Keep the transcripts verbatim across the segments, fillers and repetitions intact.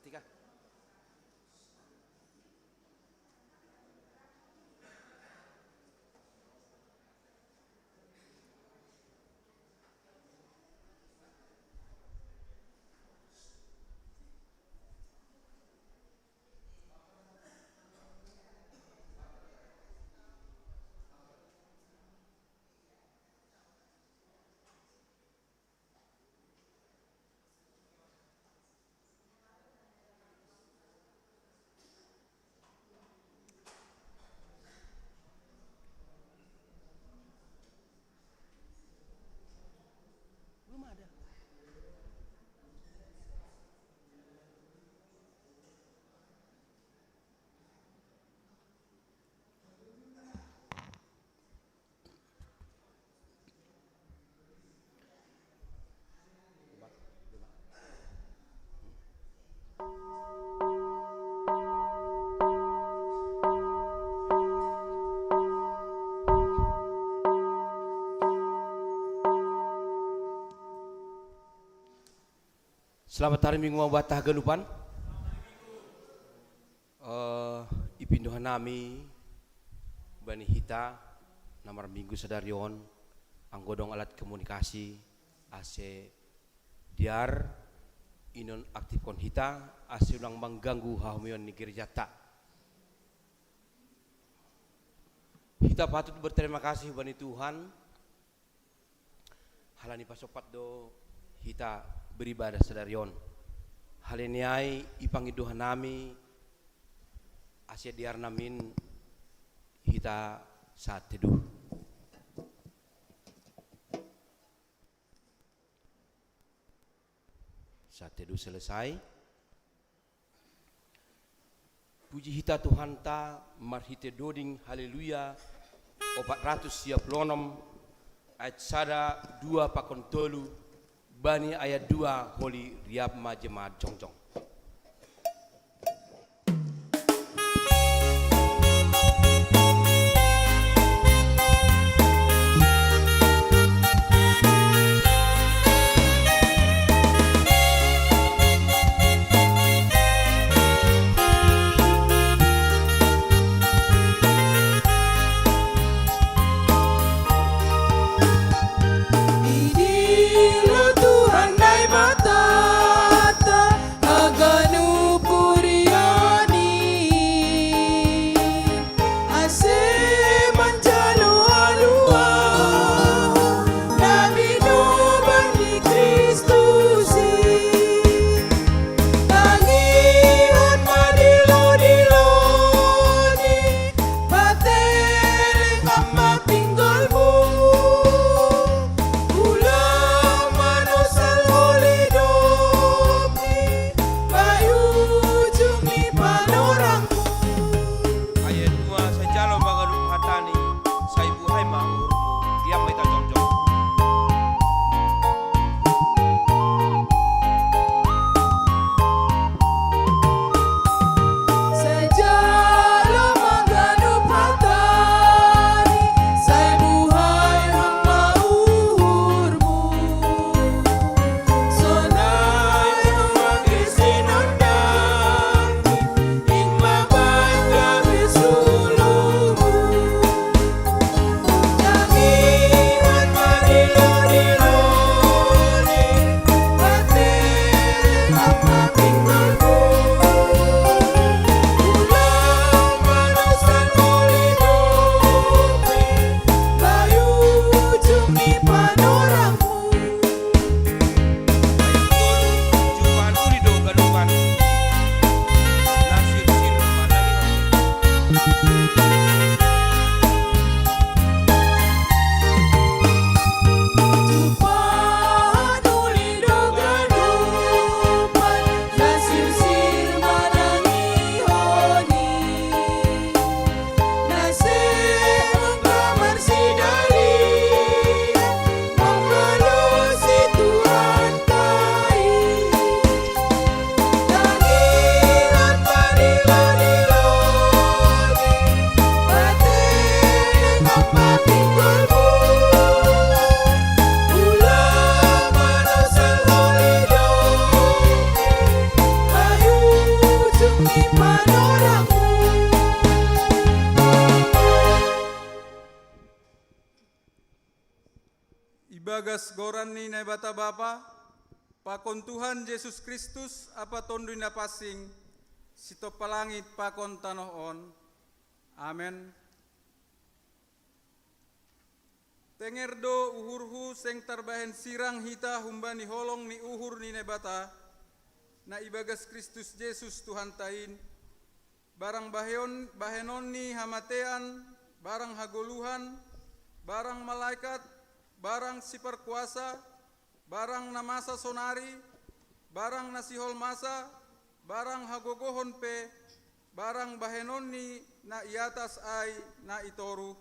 Tiga. Belum ada. Selamat hari Minggu mabatah ganupan. Eh, ipindo hanami bani hita na marminggu sadari on, anggo adong alat komunikasi ase diar, inonaktifkon hita ase unang mangganggu hahomion ni gerejanta. Hita patut berterima kasih bani Tuhan, halani pasompat do hita beribadah sadari on. Halani ai ipangindo hanami ase diar namin hita saat teduh. Saat teduh selesai. Puji hita Tuhanta marhite doding Haleluya opat ratus sia pulu onom, ayat sada, dua pakon tolu. Bani ayat dua holi riap ma jemaat jongjong. Ibagas goran ni Naibata Bapa, pakon Tuhan Jesus Kristus, ampa Tonduy Napansing, sitompa langit pakon tanoh on. Amen. Tenger do uhurhu, seng tarbahen sirang hita humbani holong ni uhur ni Naibata, na ibagas Kristus Jesus Tuhanta in, barang baheon, bahenon ni hamatean, barang hagoluhan, barang malekat, barang siparkuasa, barang na masa sonari, barang na sihol masa, barang hagogohon pe, barang bahenon ni na i atas ai na i toruh.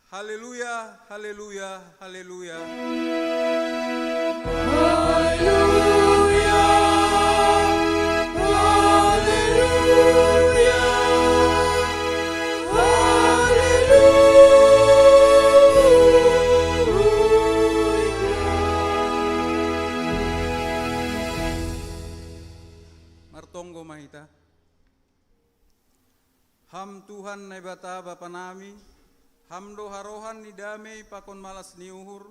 Haleluya, haleluya, haleluya. Haleluya, haleluya, haleluya. Martonggo ma hita. Ham Tuhan Naibata Bapa nami, Ham do harohan ni damei pakon malas ni uhur,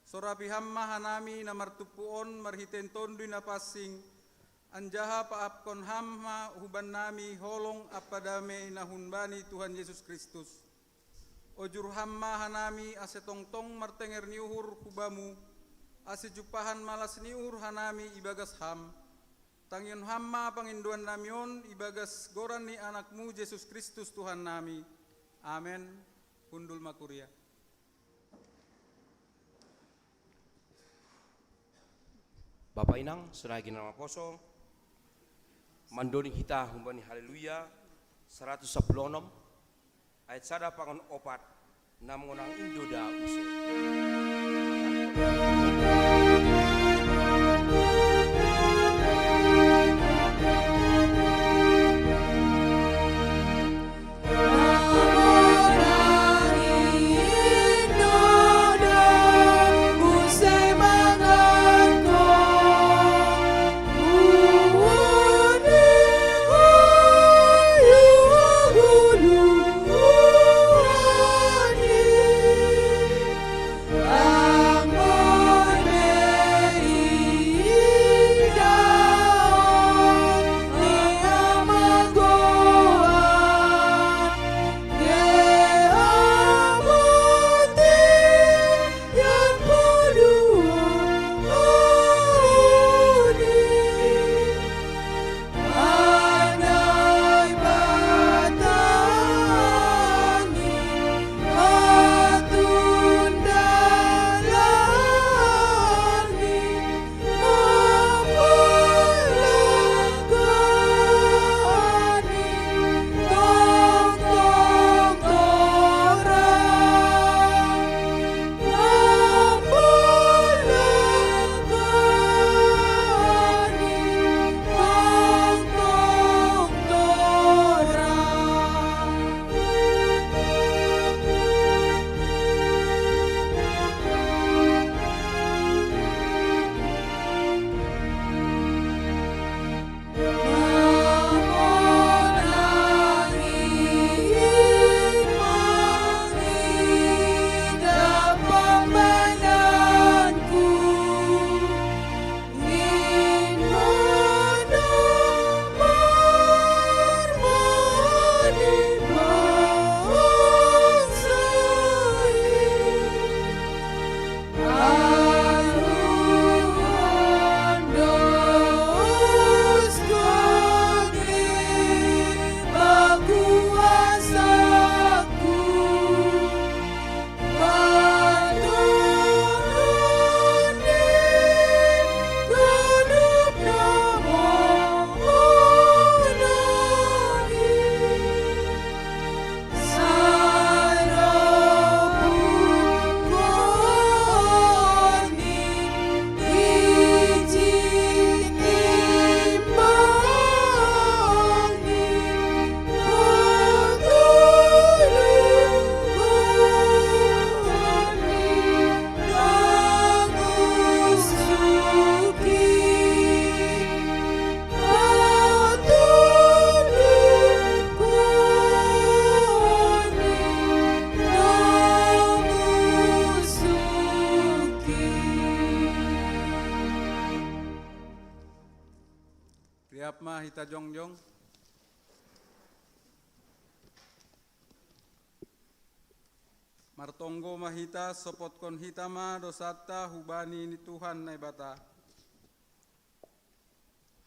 sorapi Ham ma hanami na martumpu on marhitei Tonduy Napansing, anjaha paahapkon Ham ma hubannami holong ampa damei na humbani Tuhan Jesus Kristus. Ojur Ham ma hanami ase tongtong martenger ni uhur hu Bamu, ase jumpahan malas ni uhur hanami ibagas Ham. Tangihon Ham ma pangindoannami on ibagas goran ni Anak-Mu Jesus Kristus Tuhannami. Amen. Hundul ma kuria. Bapa inang, sonai gina maposo, mandoni hita humbani Haleluya saratus sampulu onom, ayat sada pakon opat, na mangonang indo da use. Riap ma hita jongjong. Martonggo ma hita, sopotkon hita ma dosanta hubani ni Tuhan Naibata.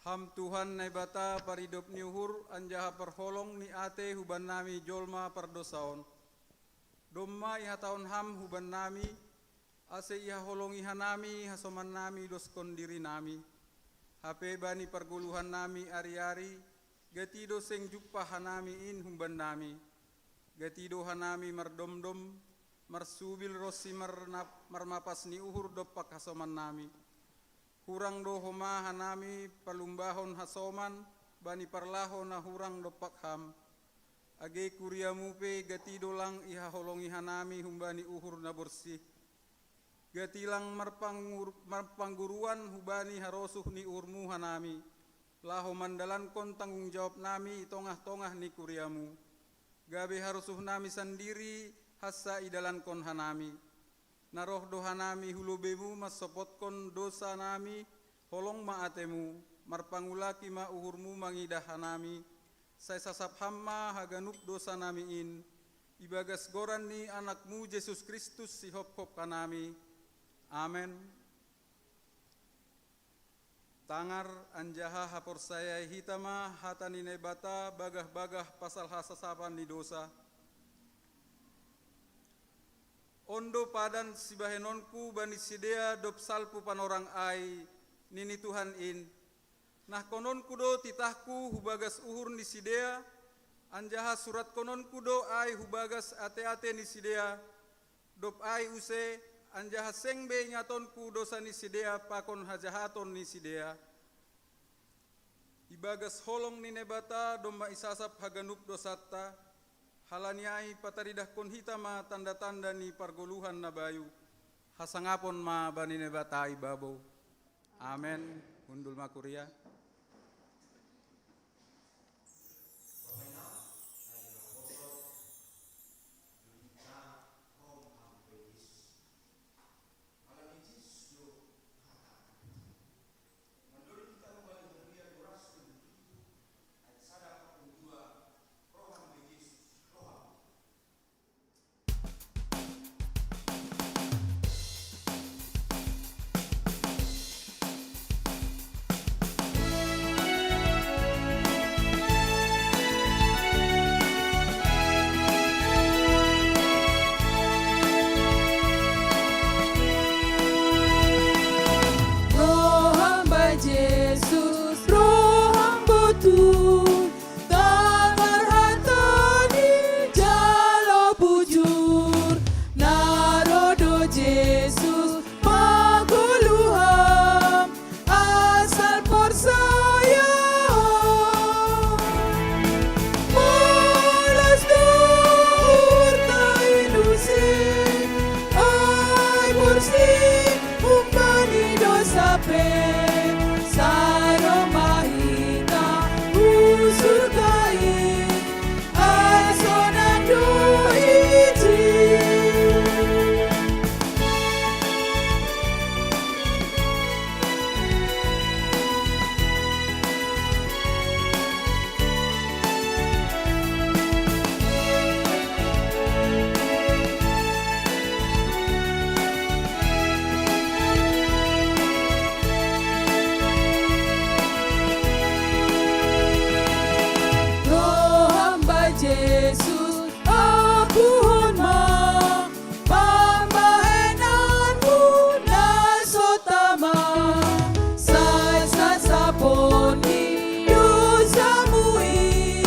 Ham Tuhan Naibata, paridop ni uhur anjaha parholong ni ate hubannami jolma pardosa on. Domma ihatahon Ham hubannami, ase ihaholongi hanami hasomannami doskon dirinami. Hape bani pargoluhannami ari-ari, gati do seng jumpah hanami in humbannami. Gati do hanami mardomdom, marsubil ronsi marnap-, marmapas ni uhur dompak hasomannami. Hurang do homa hanami palumbahon hasoman bani parlaho na hurang dompak Ham. Age kuriamu pe gati do lang ihaholongi hanami humbani uhur na borsih. Gati lang marpangur-, marpangguruan hubani harosuh ni uhurmu hanami, laho mandalankon tanggung jawabnami i tongah-tongah ni kuriamu. Gabe harosuhnami sandiri hansa idalankon hanami. Na roh do hanami hu lobemu mansopotkon dosanami, holong ma atemu, marpangulaki ma uhurmu mangidah hanami, sai sasap Ham ma haganup dosanami in, ibagas goran ni Anakmu Jesus Kristus sihophop hanami. Amen. Tangar anjaha haporsayai hita ma hata ni Naibata bagah-bagah pasal hasasapan ni dosa. On do padan sibahenonku bani sidea dob salpu panorang ai, nini Tuhan in. Nahkononku do titahku hubagas uhur ni sidea, anjaha suratkononku do ai hubagas ate-ate ni sidea, dob ai use, anjaha seng be ingatonku dosa ni sidea pakon hajahaton ni sidea. Ibagas holong ni Naibata domma isasap haganup dosanta, halani ai pataridahkon hita ma tanda-tanda ni pargoluhan na bayu. Hasangapon ma bani Naibata i babou. Amen. Hundul ma kuria. Roham bai Jesus, roham botul, tangar hata ni jalo bujur, na roh do Jesus mangolu Ham, asal porsaya Ho. Molos do uhurta i use, ai borsih humbani dosa pe, sai roh ma hita hu surga i, ai sonang do ijin. Roham bai Jesus, akuhon ma pambahenanmu na so tama, sai sasapon ni dosamu i,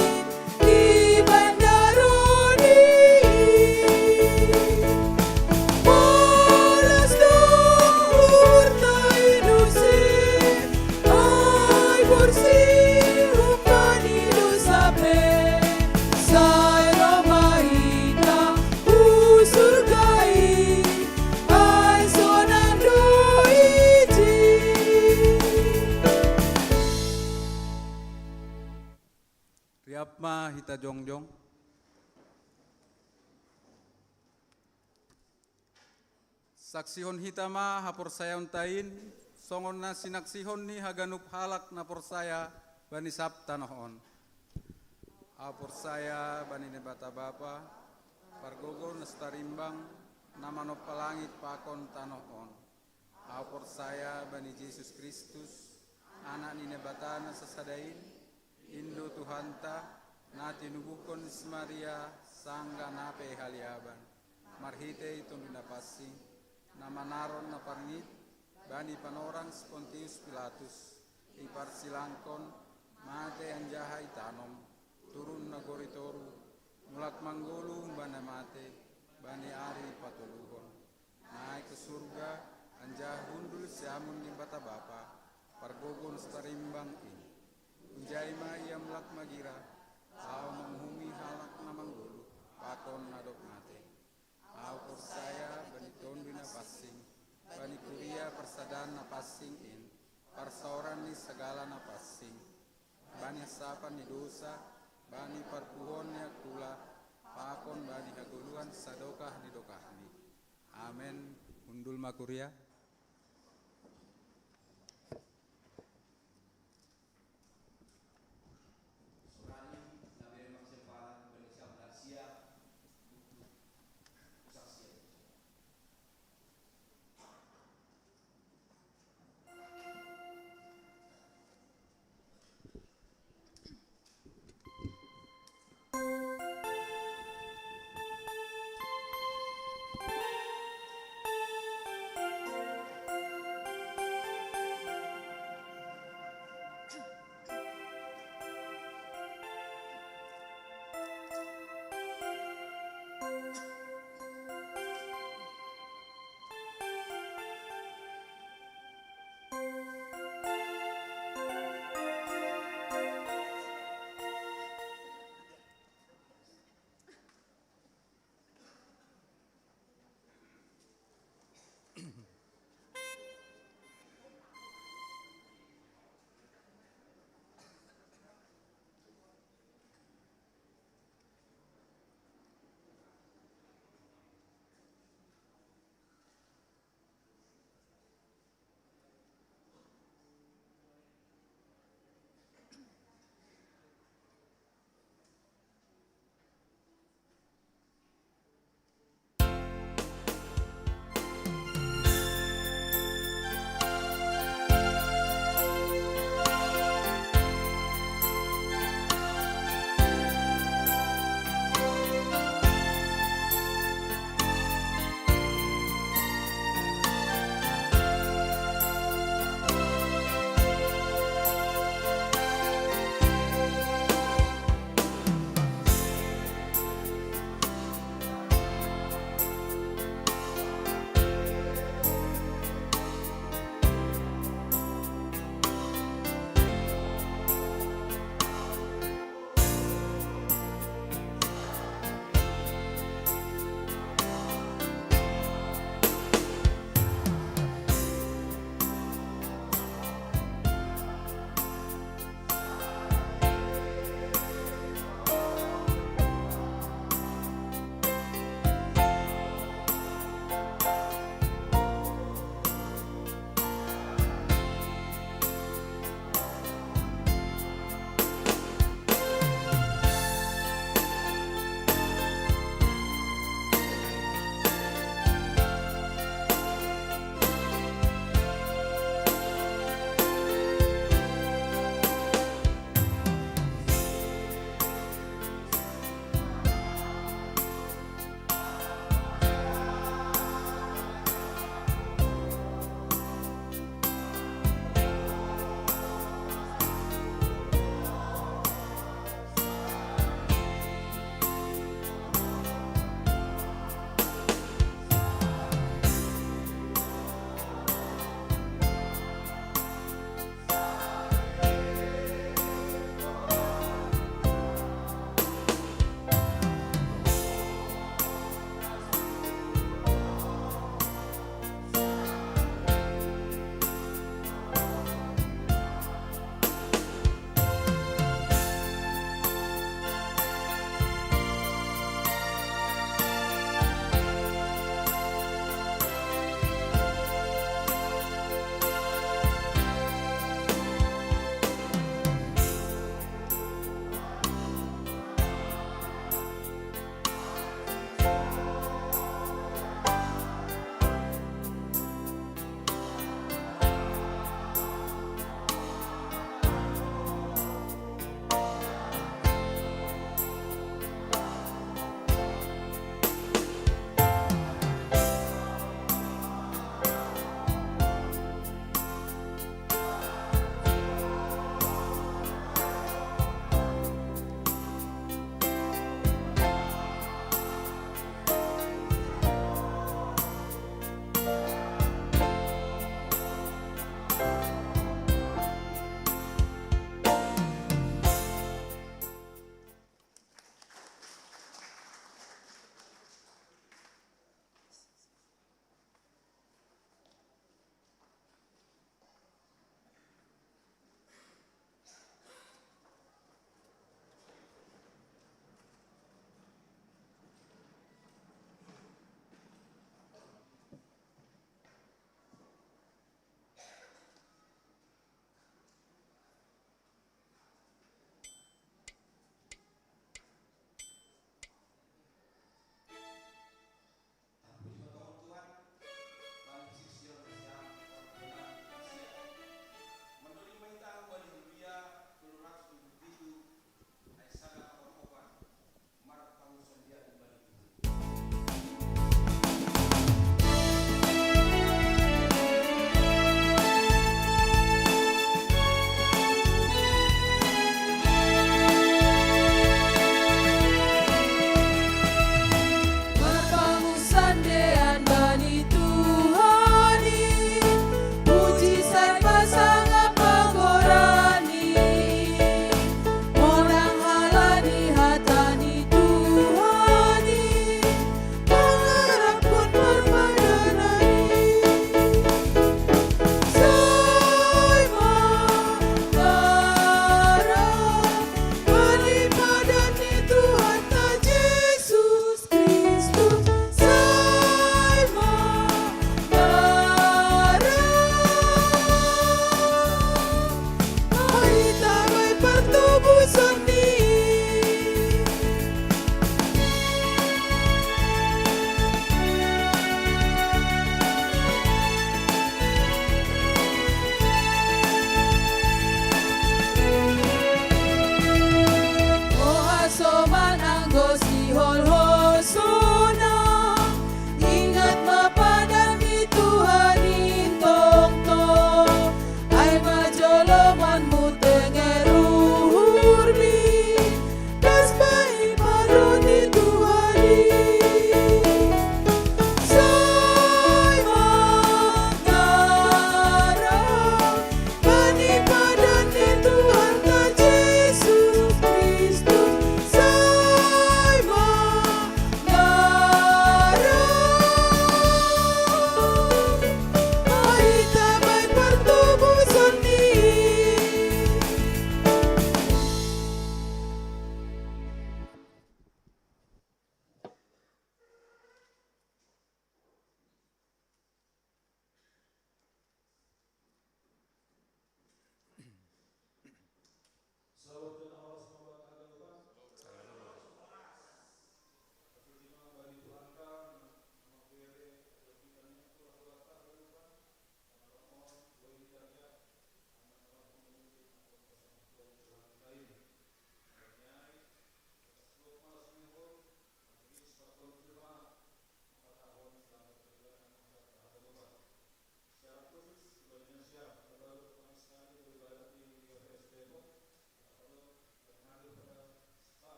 i bandaroni. Molos do uhurta i use, ai borsih humbani dosa pe, sai roh ma hita hu surga i, ai sonang do ijin. Riap ma hita jongjong. Saksihon hita ma haporsayaonta in, songon na sinaksihon ni haganup halak na porsaya, Bani sab tanoh on. Ahu porsaya bani Naibata Bapa, pargogo na so tarimbang, na manoppa langit pakon tanoh on. Ahu porsaya bani Jesus Kristus, Anak ni Naibata na sasada in, Indo Tuhanta, na tinubuhkon si Maria, sangga nape haliaban, marhitei Tonduy Napansing, na manaron na parngit bani panorang si Pontius Pilatus, iparsilangkon, mate anjaha itanom, turun nagori toru, mulak manggoluh bani mate, bani ari patoluhon. Naik tu surga, anjaha hundul siamun Naibata Bapa, pargogo na so tarimbang in. Unjai ma Ia mulak magira, tau manguhumi halak na manggoluh pakon na dob mate. Ahu porsaya bani Tonduy Napansing, bani kuria parsadaan na pansing in, parsaoran ni sagala na pansing, bani hasapan ni dosa, bani parpuhoon ni angkula, pakon bani hagoluhan sadokah ni dokahni. Amen. Hundul ma kuria.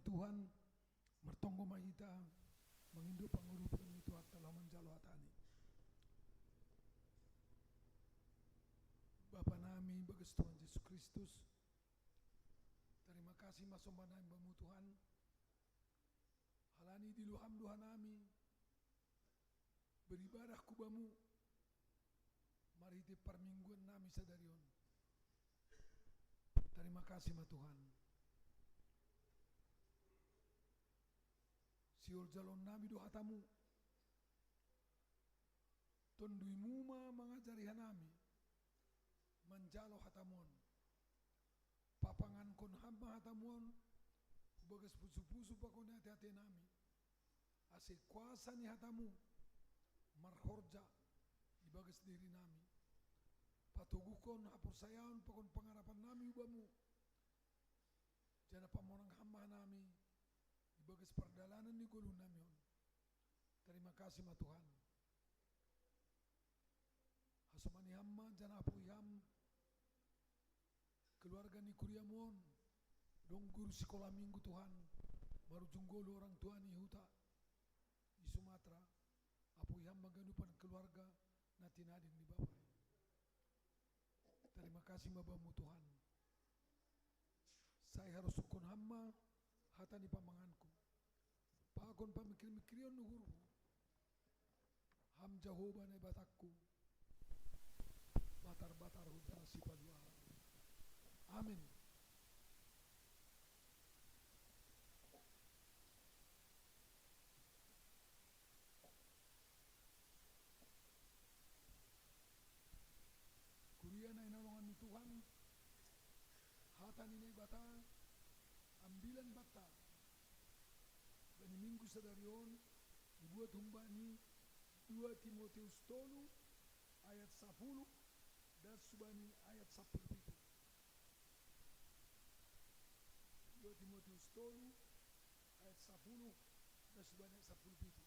Tuhan, martonggo ma hita mangindo pangurupion ni Tuhanta laho manjalo hatani. Bapa nami bagas Tuhan Jesus Kristus, tarima kasih ma sombah nami bamu Tuhan, halani dilu Ham do hanami beribadah hu Bamu marhite parmingguan nami sadari on. Tarima kasih ma Tuhan. Sihol jaloon nami do hatamu. TonduyMu ma mangajari hanami manjalo hatamu on. Papangankon Ham ma hatamu on hu bagas pusu-pusu pakon ate-ate nami, ase kuasa ni hatamu marhorja ibagas diri nami. Patoguhkon haporsayaon pakon pangarapan nami hu Bamu, janah pamonang Ham ma hanami ibagas pardalanan ni goluh nami on. Tarima kasih ma Tuhan. Hasomani Ham ma janah apuhi Ham keluarga ni kuriaMu on. Dong guru sikolah minggu Tuhan, marujung goluh orang tua ni huta i Sumatra, apuhi Ham ma ganupan keluarga na tinading ni bapa i. Tarima kasih ma Bamu Tuhan. Sai harosuhkon Ham ma hata ni pamanganku pakon pamingkir-mingkirion ni uhurhu. Ham Jahowa Naibatangku, batar-batar hu janah sipaluahon. Amin. Kuria na hinaholongan ni Tuhan, hata ni Naibata ambilan banta bani minggu sadari on, dibuat humbani dua Timoteus tolu ayat sapuluh das hubani ayat sapuluh pitu. Dua Timoteus tolu ayat sapuluh das hubani ayat sapuluh pitu.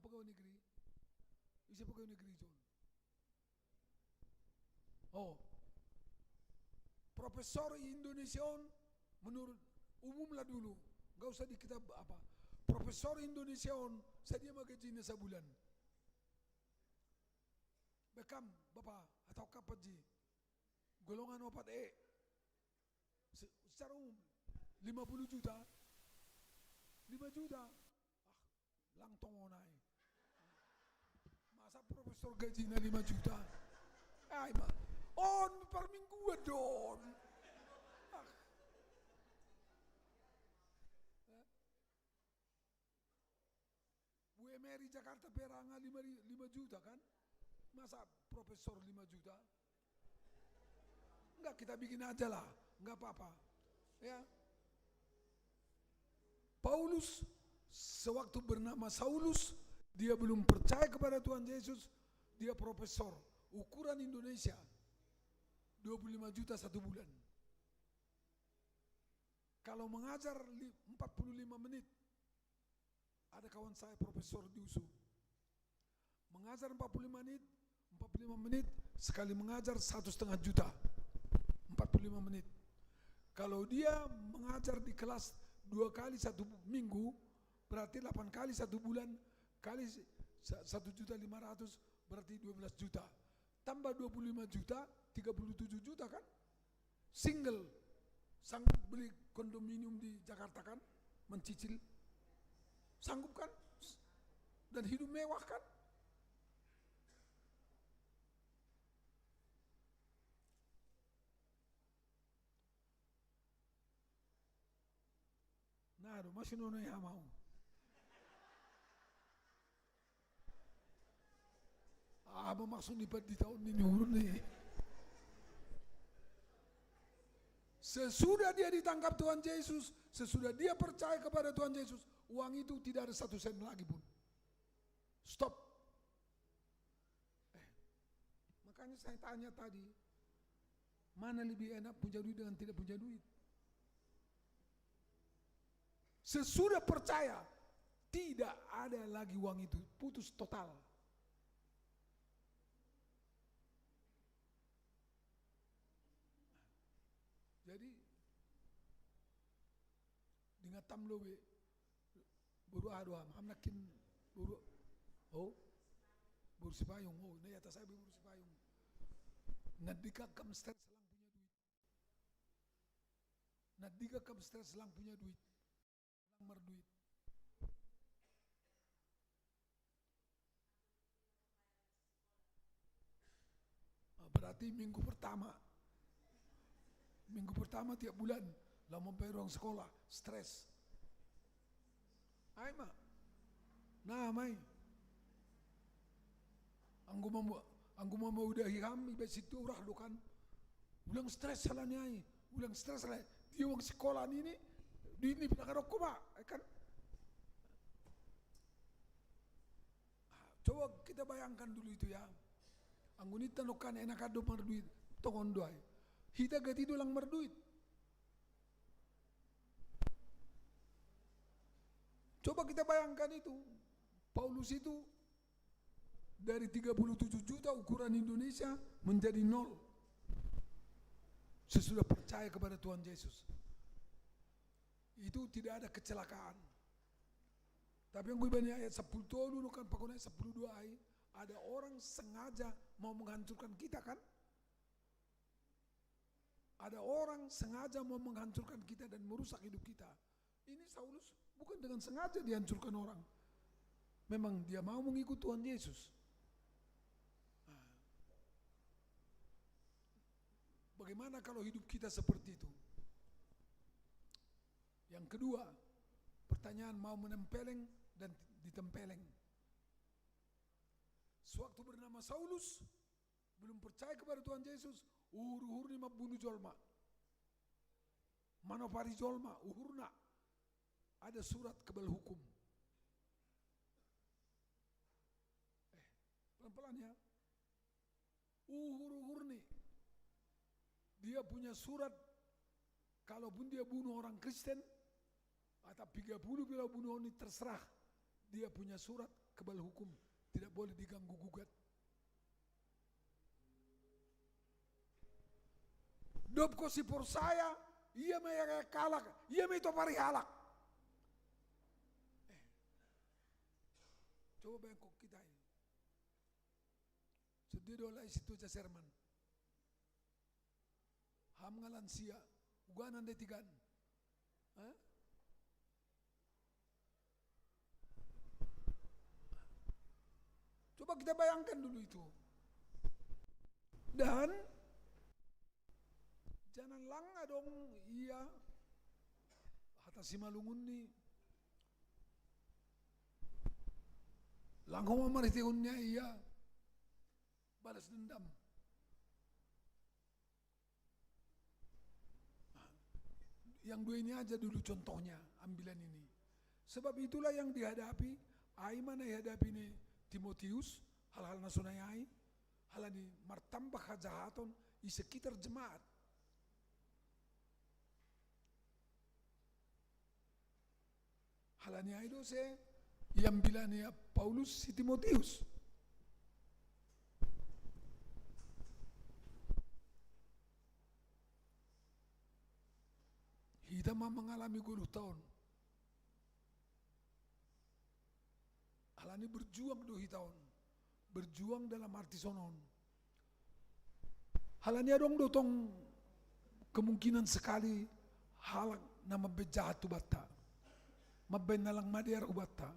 Pegawai negeri. Ise pegawai negeri, John? Oh. Profesor Indonesia on, menurut umum lah dulu. Nggak usah di kita apa. Profesor Indonesia on, sadia ma gajina sabulan? Bekam, Bapa, atau kapat ji? Golongan opat E. Se-, secara umum, lima puluh juta. Lima juta. Ah, lang tongonai. Masa profesor gajina lima juta? Ai ma. On per minggu don. Ah. Eh? U M R I Jakarta per anga lima ri-, lima juta kan? Masa profesor lima juta? Enggak, kita bikin aja lah, enggak apa-apa. Ya. Paulus, sewaktu bernama Saulus, dia belum percaya kepada Tuhan Yesus, dia profesor, ukuran Indonesia, dua puluh lima juta satu bulan. Kalau mengajar li-, empat puluh lima menit, ada kawan saya profesor di U S U. Mengajar empat puluh lima menit, empat puluh lima menit, sekali mengajar satu setengah juta. Empat puluh lima menit. Kalau dia mengajar di kelas dua kali satu minggu, berarti delapan kali satu bulan, kali sa-, satu juta lima ratus, berarti dua belas juta. Tambah dua puluh lima juta, tiga puluh tujuh juta kan? Single, sanggup beli kondominium di Jakarta kan? Mencicil. Sanggup kan? Dan hidup mewah kan? Nah, do, masih nono ya mau. Apa maksud di, di tahun ini urun nih? Sesudah dia ditangkap Tuhan Yesus, sesudah dia percaya kepada Tuhan Yesus, uang itu tidak ada satu sen lagi pun. Stop. Eh, makanya saya tanya tadi, mana lebih enak punya duit dengan tidak punya duit? Sesudah percaya, tidak ada lagi uang itu, putus total. Jadi, dengan tam lobe, buru adu am, am nakin buru, oh, buru sipayung, oh, na atas abi buru sipayung. Na dika kam stres lang punya duit. Na dika kam stres lang punya duit. Lang marduit. Ah, berarti minggu pertama. Minggu pertama tiap bulan, la mambayar uang sekolah, stres. Ai ma. Nah, mai. Anggo mamu-, anggo mamaudahi ham, iba situ urah do kan. Ulang stres salah ni ai. Ulang stres salah. Dia uang sekolah ni, ni. Di ni pinakadokko, Pak. Eh, kan? Ah, coba kita bayangkan dulu itu ya. Anggo ninta nongkan enak do marduit, tongon do ai. Hita gati do lang marduit. Coba kita bayangkan itu. Paulus itu dari tiga puluh tujuh juta ukuran Indonesia menjadi nol. Sesudah percaya kepada Tuhan Yesus. Itu tidak ada kecelakaan. Tapi anggo ibana ayat sepuluh tolu, no kan, pakon ayat sepuluh dua ai, ada orang sengaja mau menghancurkan kita kan? Ada orang sengaja mau menghancurkan kita dan merusak hidup kita. Ini Saulus bukan dengan sengaja dihancurkan orang. Memang dia mau mengikut Tuhan Yesus. Nah, bagaimana kalau hidup kita seperti itu? Yang kedua, pertanyaan mau menempeleng dan ditempeleng. Sewaktu bernama Saulus, belum percaya kepada Tuhan Yesus, uhur-uhur ni mambunuh jolma. Manopari jolma, uhurna. Ada surat kebal hukum. Eh, pelan-pelan ya. Uhur-uhur ni. Dia punya surat, kalaupun dia bunuh orang Kristen, atau piga puluh pila bunuh ni terserah. Dia punya surat kebal hukum, tidak boleh diganggu gugat. Dob ko si porsaya, ia ma yang kalak, ia ma itu parihalak. Eh, coba bayangkan kita ini. Sedih dola isi tu Serman. Ham ngalan sia, uganan de tigan. Hah? Coba kita bayangkan dulu itu. Dan jangan lang adong ia hata si malungun ni. Lang ho mamarhitehon ia balas dendam. Yang dua ini aja dulu contohnya, ambilan ini. Sebab itulah yang dihadapi, ai ma na ihadapi ni Timotius, hal-hal na sonai ai, halani martambah hajahaton i sekitar jemaat. Halani ai do se iambilan ni Paulus si Timotius. Hita ma mangalami goluh taon. Halani berjuang do hita on. Berjuang dalam arti sonon. Halani adong do tong kemungkinan sekali halak na mambaen jahat tu banta, mambaen na lang madear hu banta.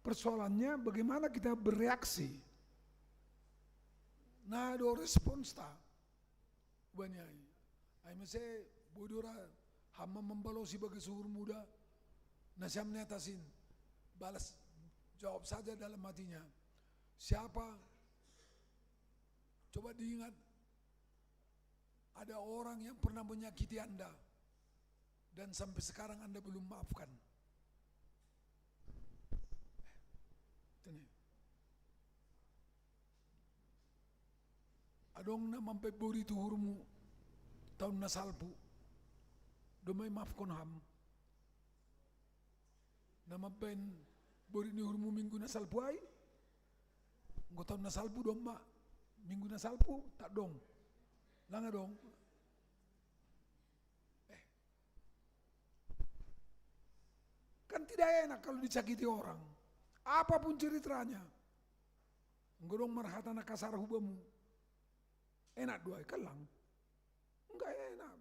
Persoalannya bagaimana kita bereaksi. Na do responsta. Ubani ai. Ai mase boi do ra ham ma mambalosi bagas uhurmu da. Na siam ni atasin. Balas, jawab saja dalam hatinya. Siapa? Coba diingat. Ada orang yang pernah menyakiti Anda dan sampai sekarang Anda belum maafkan. Itu ni. Adong na mambaen borit uhurmu taon na salpu. Domma imaafkon ham. Na mambaen borit ni uhurmu minggu na salpu ai. Enggo taon na salpu domma. Minggu na salpu, tak dong. Lang adong. Eh. Kan tidak enak kalau disakiti orang. Apapun ceritanya. Enggo dong marhata na kasar hu bamu. Enak do ai, kan lang. Enggak enak.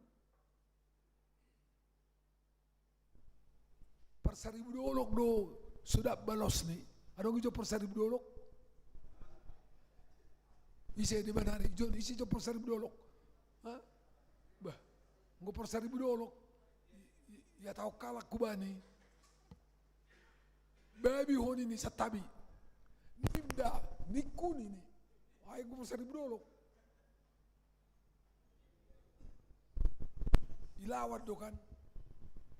Parsaribu dolok do sudah balos ni. Adong ijo parsaribu dolok? Ise di mana ijo, ise ijo parsaribu dolok? Hah? Bah, enggo parsaribu dolok. I-, i-, ia tahu kalak kubani. Babi ho nini santabi. Nimda, ningku nini. Ai enggo parsaribu dolok. Ilawan do kan.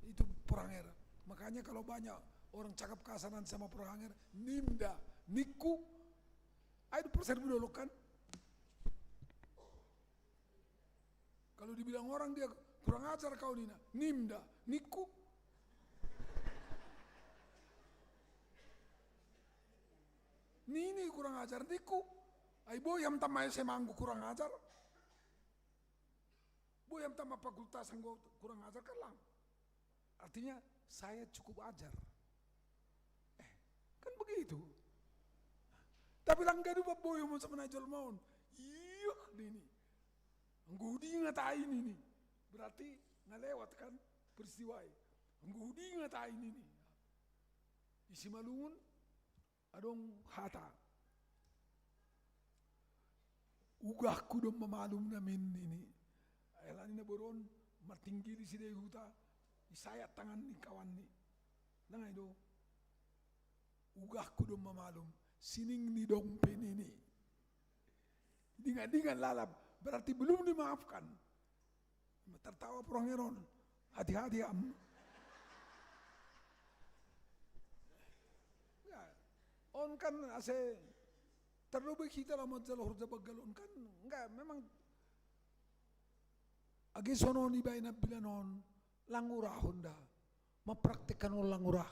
Itu poranger. Makanya kalau banyak orang cakap kasaran sama poranger, nimda, ningku. Ai do parsaribu dolok kan. Kalau dibilang orang dia kurang ajar kau nina, nimda, ningku. Nini kurang ajar ningku. Ai boi ham tama S M A anggo kurang ajar. Boi ham tama fakultas anggo kurang ajar kan lang. Artinya saya cukup ajar. Eh, kan begitu. Tapi lang gadup boi mo sama na jolma on. Iya nini. Anggo hudingat ai nini. Berarti nga lewat kan peristiwa i. Anggo hudingat ai nini. Isi malungun adong hata. Ugahku domma malum namin nini. Ai halani na boru on martinggil i sidai huta, isayat tangan ni kawan ni. Lang ai do. Ugahku domma malum, sining ni dong pe nini. Dingan-dingan lalap, berarti belum dimaafkan. Tertawa poranger on. Hati-hati am. Ya. On kan ase terlebih kita lah mau jalo horja banggal on kan. Enggak, memang age sonon ibaen ambilan on lang urahon da. Mapraktekkan on lang urah.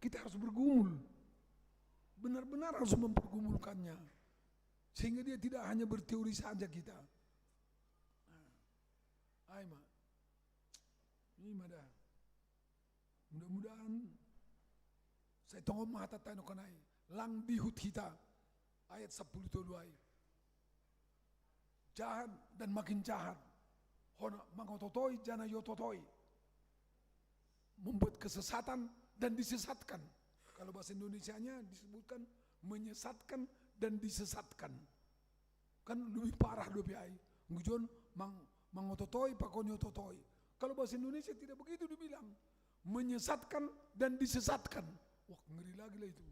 Kita harus bergumul. Benar-benar harus mempergumulkannya. Sehingga dia tidak hanya berteori saja kita. Nah, ai ma. Ini mada. Mudah-mudahan sai tonga mahata taino kanai. Lang dihut hita. Ayat sapuluh tolu ai. Jahat dan makin jahat. Hona mangototoi jana yototoi. Membuat kesesatan dan disesatkan. Kalau bahasa Indonesianya disebutkan menyesatkan dan disesatkan. Kan lebih parah dope ai. Ngujon mang, mangototoi pakon yototoi. Kalau bahasa Indonesia tidak begitu dibilang. Menyesatkan dan disesatkan. Wah, ngeri lagi lah itu.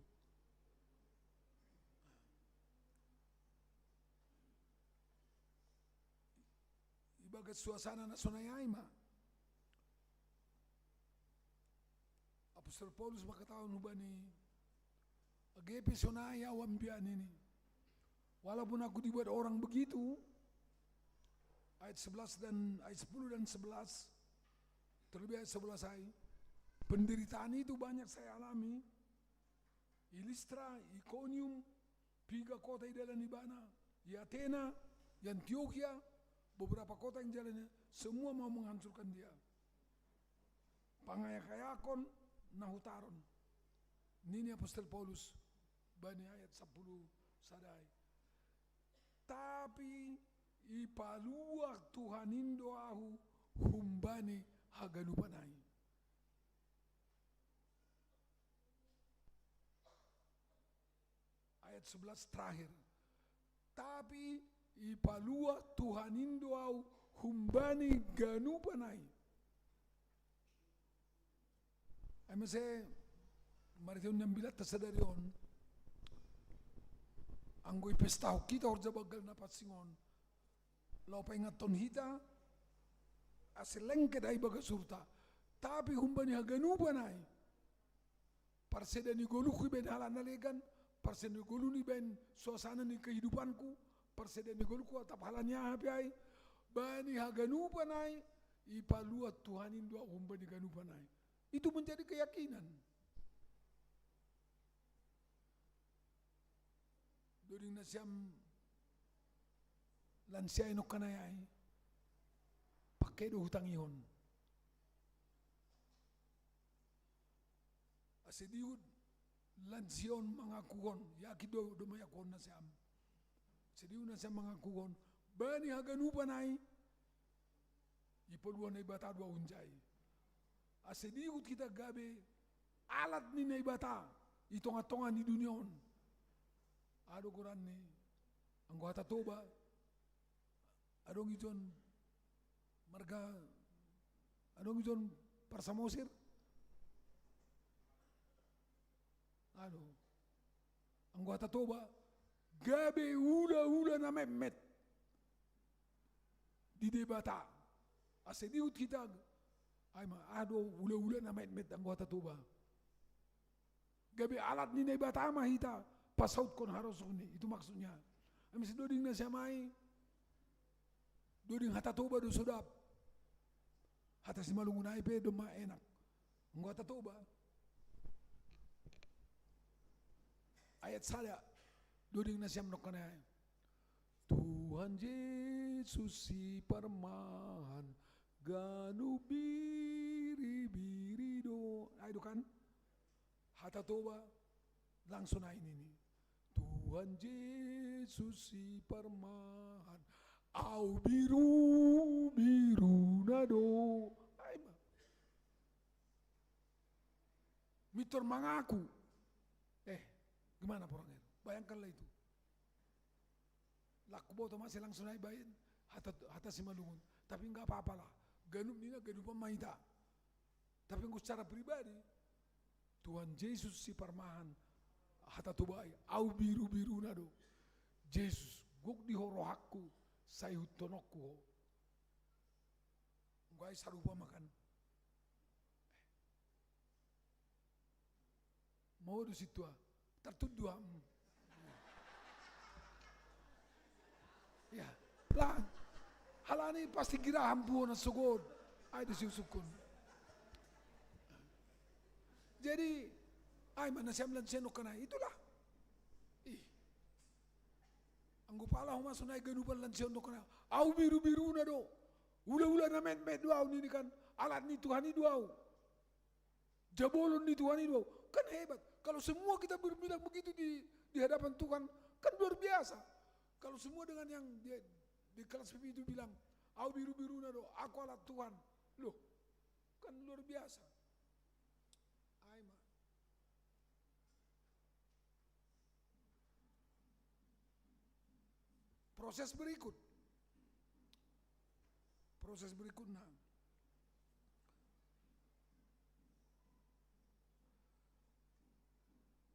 Ibagas suasana na sonai ai ma. Apostel Paulus mangkatahon hubani, age pe sonai au ambian ini. Walaupun aku dibuat orang begitu, ayat sebelas dan ayat sepuluh dan sebelas, terlebih ayat sebelas ai. Penderitaan itu banyak saya alami. I Listra, Ikonium, piga kota i dalan ibana, i Atena, i Antiokia, beberapa kota yang jalannya, semua mau menghancurkan dia. Pangayak-ayakon na hutaron. Nini apostel Paulus bani ayat sapuluh sada ai. Tapi ipaluah Tuhan in do ahu humbani haganupan ai. Ayat sebelas terakhir. Tapi ipaluah Tuhan in do au humbani ganupan ai. Ai mase marhiteon ni ambilatta sadari on. Anggo ipestahon hita horja banggal na pansing on, laho paingathon hita ase lengket ai bagas uhurta. Tapi humbani haganupan ai. Parseda ni goluhku ibaen halak na legan, parseda ni goluhku ibaen suasana ni kehidupanku, parseda ni goluhku atap halak ni aha pe ai, bani haganupan ai, ipaluah Tuhan in do au humbani ganupan ai. Itu menjadi keyakinan. Doding nasiam lansia i nongkanai ai, pake do hutangihon. Ase dihut lansia on mangakuhon, yakin do, do mangakuhon nasiam. Ase dihut nasiam mangakuhon, bani haganupan ai, ipaluah Naibata do au hunjai. Ase dihut hita gabe alat ni Naibata i tonga-tonga ni dunia on. Aha do goran ni, anggo hata Toba, adong ijon marga, adong ijon par Samosir. Aduh. Anggo hata Toba, gabe ula-ula na metmet di Debata. Ase dihut hita, ai ma, aha do ula-ula na metmet anggo hata Toba. Gabe alat ni Naibata ma hita pasautkon harosukni, itu maksudnya. Ai mase doding nasiam ai, doding hata Toba do so dap. Hata Simalungun ai pe domma enak. Anggo hata Toba. Ayat sada, doding nasiam nongkanai ai. Tuhan Jesus si parmahan, ganup biri-biri do. Ai do kan? Hata Toba, langsung ai nini. Tuhan Jesus si parmahan, au biru-biruna do. Ai ma. Mintor mangaku. Eh, gimana porang itu? Bayangkanlah itu. Laku boto mase langsung ai baen hata, hata Simalungun. Tapi nggak apa-apalah. Ganup nina ganupan ma hita. Tapi anggo secara pribadi, Tuhan Jesus si parmahan, hata Toba ai, au biru-biruna do. Jesus, gok di ho rohangku, sai ihuthononku ho. Anggo ai sarupa ma kan. Mau do sintua, tartudu ham. Ya, lah. Halani pasti giraham puho na sogot. Ai do siusukkon. Jadi, Ai ma na siam lansia nongkanai, itulah. Ih. Anggo pala ho ma sonai ganupan lansia nongkanai. Au biru-biruna do. Ula-ula na metmet do au nini kan. Alat ni Tuhan i do au. Jabolon ni Tuhan i do au. Kan hebat. Kalau semua kita berbilang begitu di, di hadapan Tuhan, kan luar biasa. Kalau semua dengan yang di, di kelas P P itu bilang, au biru-biruna do, aku alat Tuhan. Loh, kan luar biasa. Ai ma. Proses berikut. Proses berikutna.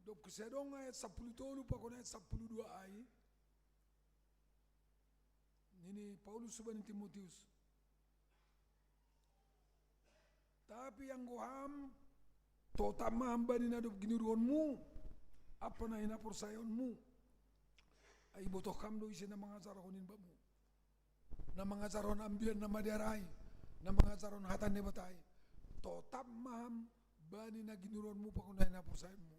Dob kesedong ayat sapuluh tolu pakon ayat sapuluh dua ai. Nini Paulus subani Timotius. Tapi anggo ham, totap ma ham bani na dob ginuruhonmu, ampa na hinaporsayaonmu. Ai ibotoh ham do ise na mangajarhon in bamu. Na mangajarhon ambilan na madear ai, na mangajarhon hata ni Naibata ai. Totap ma ham bani na ginuruhonmu pakon na hinaporsayaonmu.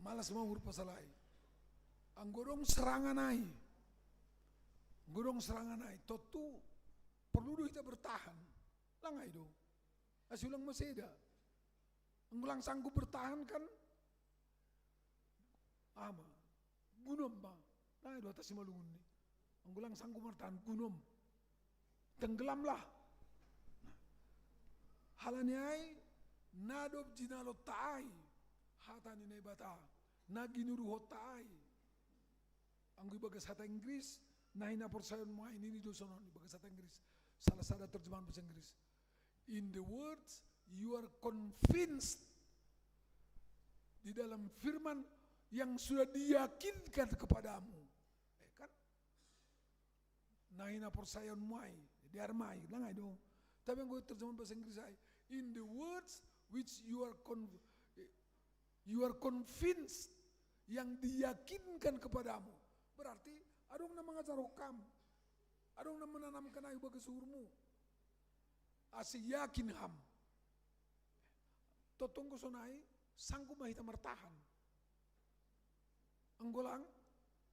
Malas ma uhur pasal ai. Anggo dong serangan ai. Anggo dong serangan ai. Tontu perlu do hita bertahan. Lang ai do. Asa ulang maseda. Anggo lang sanggup bertahan kan. Ama. Gunom ma. Lang ai do hata Simalungun ni. Anggo lang sanggup bertahan, gunom. Tenggelamlah. Halani ai, na dob jinalonta ai, hata ni Naibata, na ginuruhonta ai. Anggo ibagas hata Inggris, na hinaporsayaonmu ai, nini do sonon ibagas hata Inggris. Salah sada terjemahan bahasa Inggris. In the words, you are convinced. Di dalam firman yang sudah diyakinkan kepadamu. Eh, kan? Na hinaporsayaonmu ai, dear ma ai, lang ai do. Tapi anggo terjemahan bahasa Inggris ai, in the words which you are con-, you are convinced, yang diyakinkan kepadamu. Berarti adong na mangajarhon ham, adong na menanamkan ai ibagas uhurmu. Asa yakin ham. Tontu anggo sonai, sanggup ma hita martahan. Anggo lang,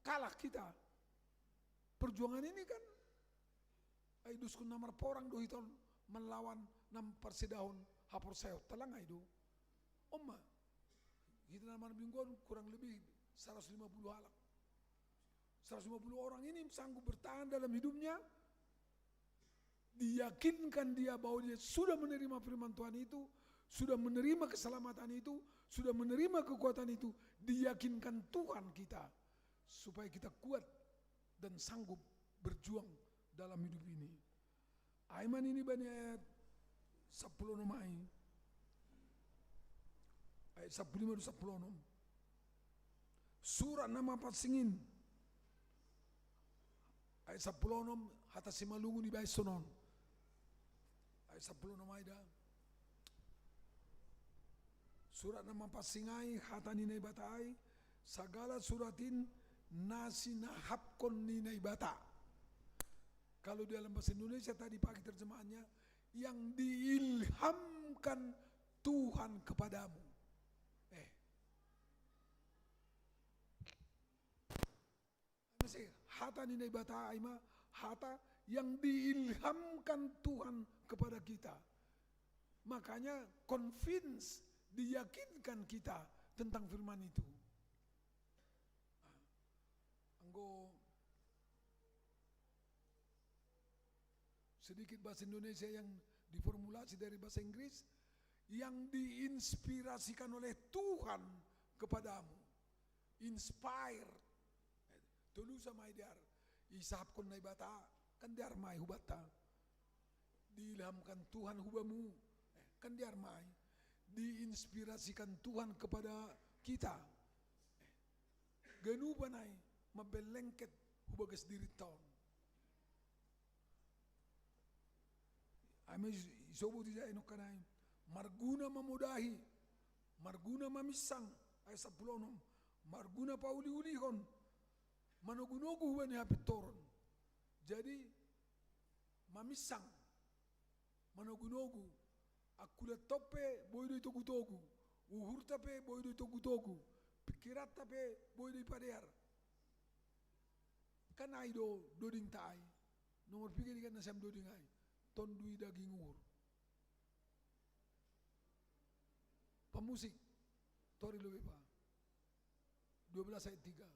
kalah hita. Perjuangan ini kan, ai doskon na marporang do hita on manlawan na parsedahon haporsayaonta, lang ai do. On ma, hita na marminggu on kurang lebih seratus lima puluh halak. Seratus lima puluh orang ini sanggup bertahan dalam hidupnya, diyakinkan dia bahwa dia sudah menerima firman Tuhan itu, sudah menerima keselamatan itu, sudah menerima kekuatan itu, diyakinkan Tuhan kita, supaya kita kuat dan sanggup berjuang dalam hidup ini. Ai ma nini bani ayat sapuluh onom ai. Ayat sapuluh lima tu sapuluh onom. Surat na mapansing in. Ayat sapuluh onom, hata Simalungun ibaen sonon. Ayat sapuluh onom ai da. Surat na mapansing ai, hata ni Naibata ai, sagala surat in na sinahapkon ni Naibata. Kalau di dalam bahasa Indonesia tadi pagi terjemahannya, yang diilhamkan Tuhan kepadamu. Eh. Hata ni Naibata ai ma, hata yang diilhamkan Tuhan kepada kita. Makanya convince, diyakinkan kita tentang firman itu. Anggo sedikit bahasa Indonesia yang diformulasi dari bahasa Inggris, yang diinspirasikan oleh Tuhan kepadamu. Inspired. Tolu sama ai dear. Isahapkon Naibata, kan dear ma ai hubanta. Diilhamkan Tuhan hubamu, eh, kan dear ma ai. Diinspirasikan Tuhan kepada kita. Eh, ganupan ai mambellengket hubagas dirinta on. Ai ma isobut ija ai nongkanai. Marguna mamodahi, marguna maminsang, ayat sapuluh onom. Marguna pauli-ulihon, manogu-nogu hubani hapintoron. Jadi, maminsang, manogunogu, angkulan ta on pe boi do itogutogu, uhurta pe boi do itogutogu, pikiranta pe boi do ipadear. Kan ai do dodingta ai. Nomor piga di kan nasiam doding ai? Tondui, daging, uhur. Pemusik, Tori Lobeba, dua belas ayat tiga.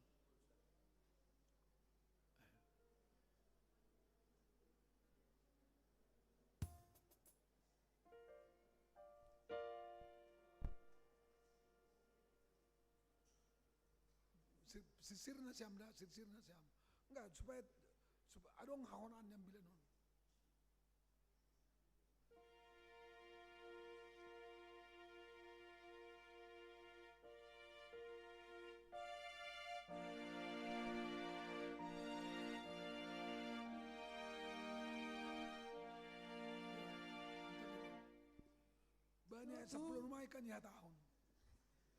Sir-, sirsir nasiam da, sirsir nasiam. Enggak, supaya, supaya adong hahonaan yang bilang non. Bani ayat sapuluh rumah ikan ya tahun.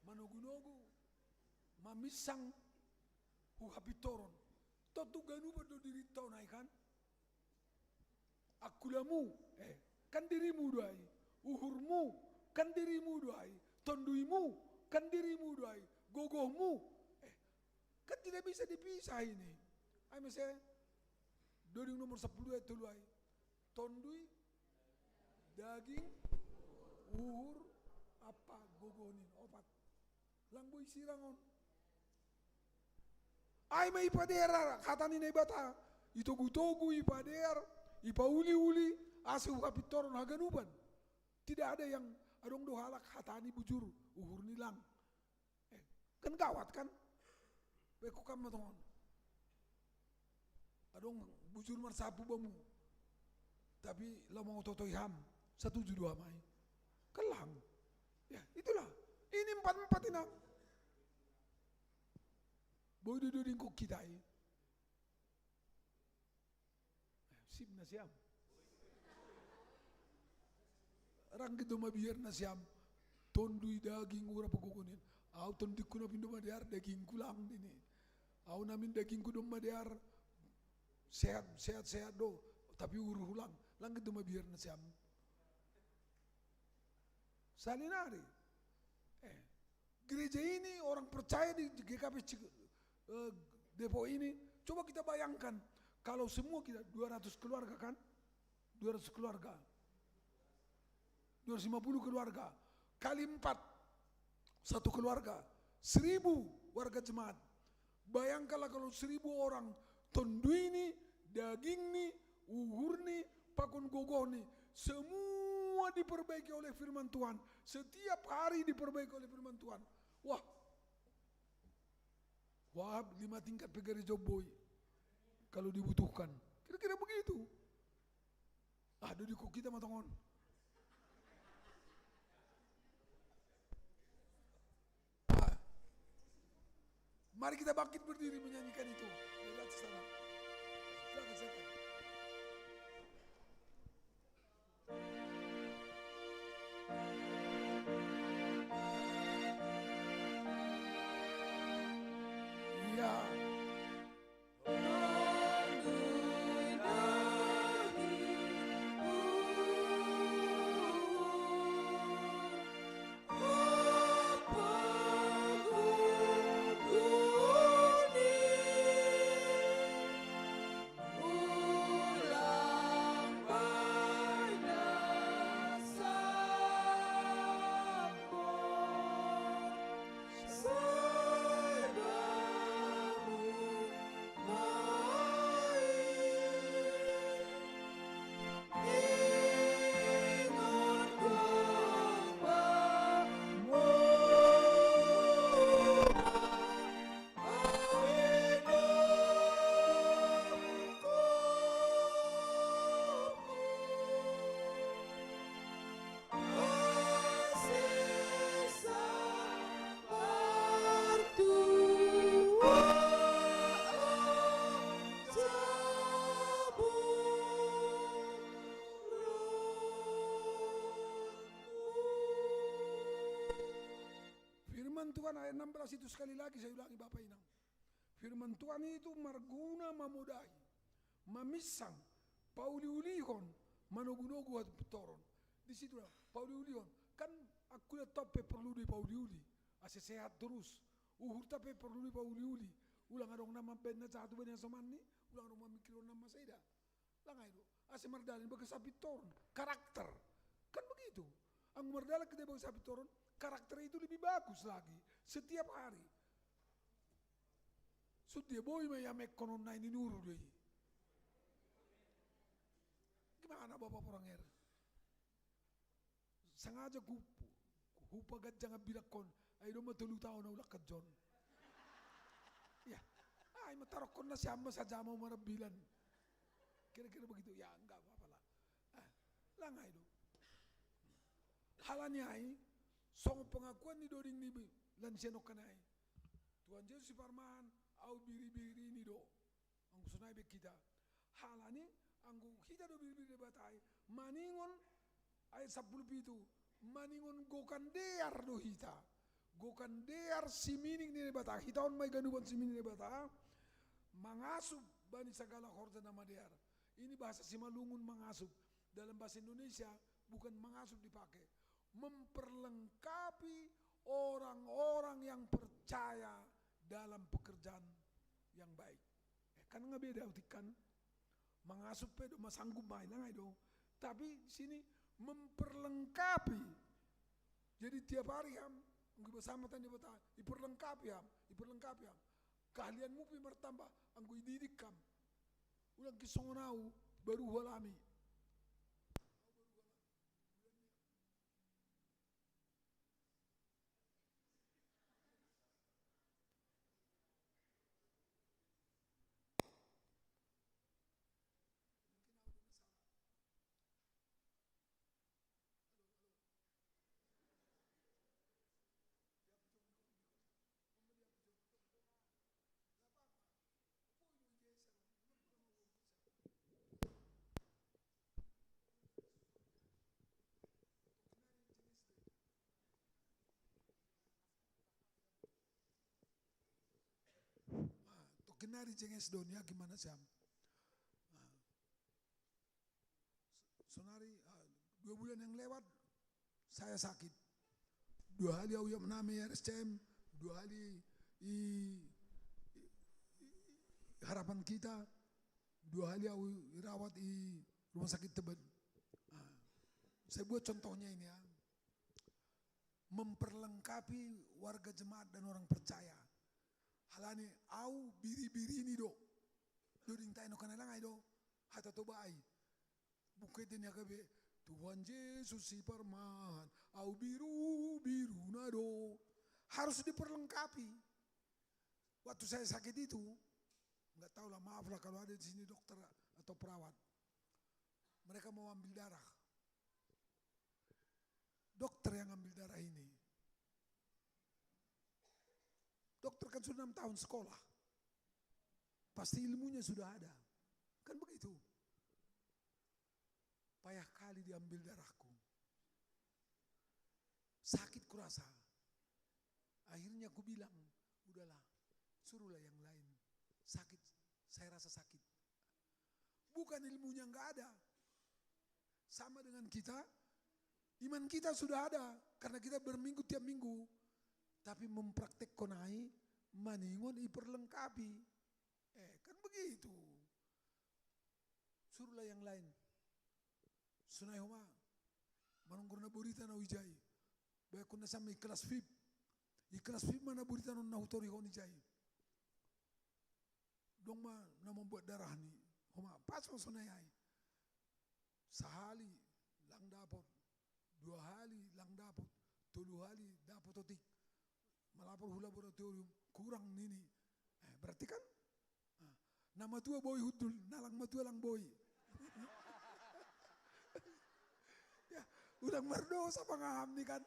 Manogunogu, maminsang, hu hapintoron. Tontu ganupan do dirinta on ai kan? Angkulamu, eh, kan dirimu do ai. Uhurmu, kan dirimu do ai. Tonduimu, kan dirimu do ai. Gogohmu, eh, kan tidak bisa dipisah ini. Ai mase, doding nomor sapuluh ayat tolu ai. Tondui, daging, uhur, ampa gogoh ni opat. Lang boi sirang on. Ai ma ipadear hata ni Naibata, itogutogu, ipadear, ipauliuli, ase hu hapintoron haganupan. Tidak ada yang, adong do halak hata ni bujur, uhur ni lang. Eh, kan gawat kan? Beko kam ma tongon. Adong bujur marsapu bamu. Tapi laho mangototoi ham. Satuju do ham ai. Kan lang. Ya, itulah. Ini empat-empat ini. Boi do dodingkon hita i. Sip nasiam. Rangkit do mabiar nasiam. Tondui, daging, uhur, ampa gogoh ni. Au tondingku na pindo madear, dagingku lang dini. Au namin dagingku do madear. Sehat, sehat, sehat do. Tapi uhurhu lang. Rangkit do mabiar nasiam. Salinari. Eh. Gereja ini, orang percaya di G K P Cik-, eh, Depok ini, coba kita bayangkan, kalau semua kita dua ratus keluarga kan? Dua ratus keluarga. Dua ratus lima puluh keluarga. Kali empat. Satu keluarga. Seribu warga jemaat. Bayangkanlah kalau seribu orang, tondui ni, daging ni, uhur ni, pakon gogoh ni, semua diperbaiki oleh firman Tuhan. Setiap hari diperbaiki oleh firman Tuhan. Wah, wah, lima tingkat pe gereja boi. Kalau dibutuhkan. Kira-kira begitu. Ah, dodingkon hita ma tongon. Ah. Mari kita bangkit berdiri menyanyikan itu. Dari atas sana. Silakan, silakan. Ya. Firman Tuhan ayat enam belas itu sekali lagi saya ulangi, Bapak Inang. Firman Tuhan itu marguna mamodai, maminsang, Pauli-ulihon, manogu-nogu hatu pitoron. Di situ na, pauli-ulihon. Kan aku lihat tau pe perlu di pauli-uli. Ase sehat terus. Uhur ta pe perlu di pauli-uli. Ulang adong nama ben na satu ben yang somanni, ulang adong mamikirhon nama saida. Langai do. Ase mardalan bage sapitoron. Karakter. Kan begitu. Anggo mardalan kita bage sapitoron, karakter itu lebih bagus lagi. Setiap hari. Sudia boi ma ia mekkonon nai ninuru do i. Gimana Bapak Poranger? Sengaja ku, ku paganjang ambilakkon, ai domma tolu taon au lakkan jon. Ya, ai matarokkon na siamma saja mau marambilan. Kira-kira begitu, ya enggak apa-apa lah. Ah, langai do. Halani ai, songon pengakuan ni doding ni lansia nongkan ai. Tuhan Jesus Siparman, au biri-biri ni do. Anggo sonai be kita. Halani, anggo hita do biri-biri Debata i, maningon, ayat sampulu pitu, maningon gokan dear do hita. Gokan dear siminik ni Debata, hita on ma i ganupan siminik ni Debata, mangasup bani sagala horja na madear. Ini bahasa Simalungun mangasup. Dalam bahasa Indonesia, bukan mangasup dipakai. Memperlengkapi orang-orang yang percaya dalam pekerjaan yang baik. Eh, kan nga beda utik kan? Mangasup pe do, masanggup ma i, langai do. Tapi sini memperlengkapi. Jadi tiap hari ham, anggo bersama tani bata, iperlengkapi ham, iperlengkapi ham. Keahlianmu pe martamba, anggo ididik ham. Ulang kisongon au, baru hualami. Ah, tokin nari jenges do niaki manasiam. Ah. Sonari, ah, dua bulan yang lewat, saya sakit. Dua hali au ia mename R S C M, dua hali i, i, i, Harapan Kita, dua hali au irawat i rumah sakit Tebet. Ah, saya buat contohnya ini ya. Memperlengkapi warga jemaat dan orang percaya. Halani au biri-biri ni do. Doding tai no kanai langai do. Hata Toba i. Bukete ni H K B, Tuhan Jesus Siparman, au biru-biru na do. Harus diperlengkapi. Waktu saya sakit itu, nggak tahu lah, maaf lah kalau ada di sini dokter atau perawat. Mereka mau ambil darah. Dokter yang ambil darah ini. Dokter kan sudah enam tahun sekolah. Pasti ilmunya sudah ada. Kan begitu. Payah kali diambil darahku. Sakit kurasa. Akhirnya kubilang, udahlah, suruhlah yang lain. Sakit, saya rasa sakit. Bukan ilmunya nggak ada. Sama dengan kita, iman kita sudah ada. Karena kita berminggu tiap minggu. Tapi mempraktek konai, maningon iperlengkapi. Eh, kan begitu. Suruhlah yang lain. Sonai homa. Manonggor na borita na ujai. Baik kuna sama ikhlas fib. Ikhlas fib mana borita non na hutori honi jai. Dong ma na membuat darah ni. Homa, pas ma sonai ai. Sahali lang dapot. Dua hali lang dapot. Tolu hali dapot otik. Malapor hu laboratorium, kurang nini. Eh, berarti kan? Ah, na matua boi hundul, na lang matua lang boi. Ya, ulang mardosa pangaham ni kan.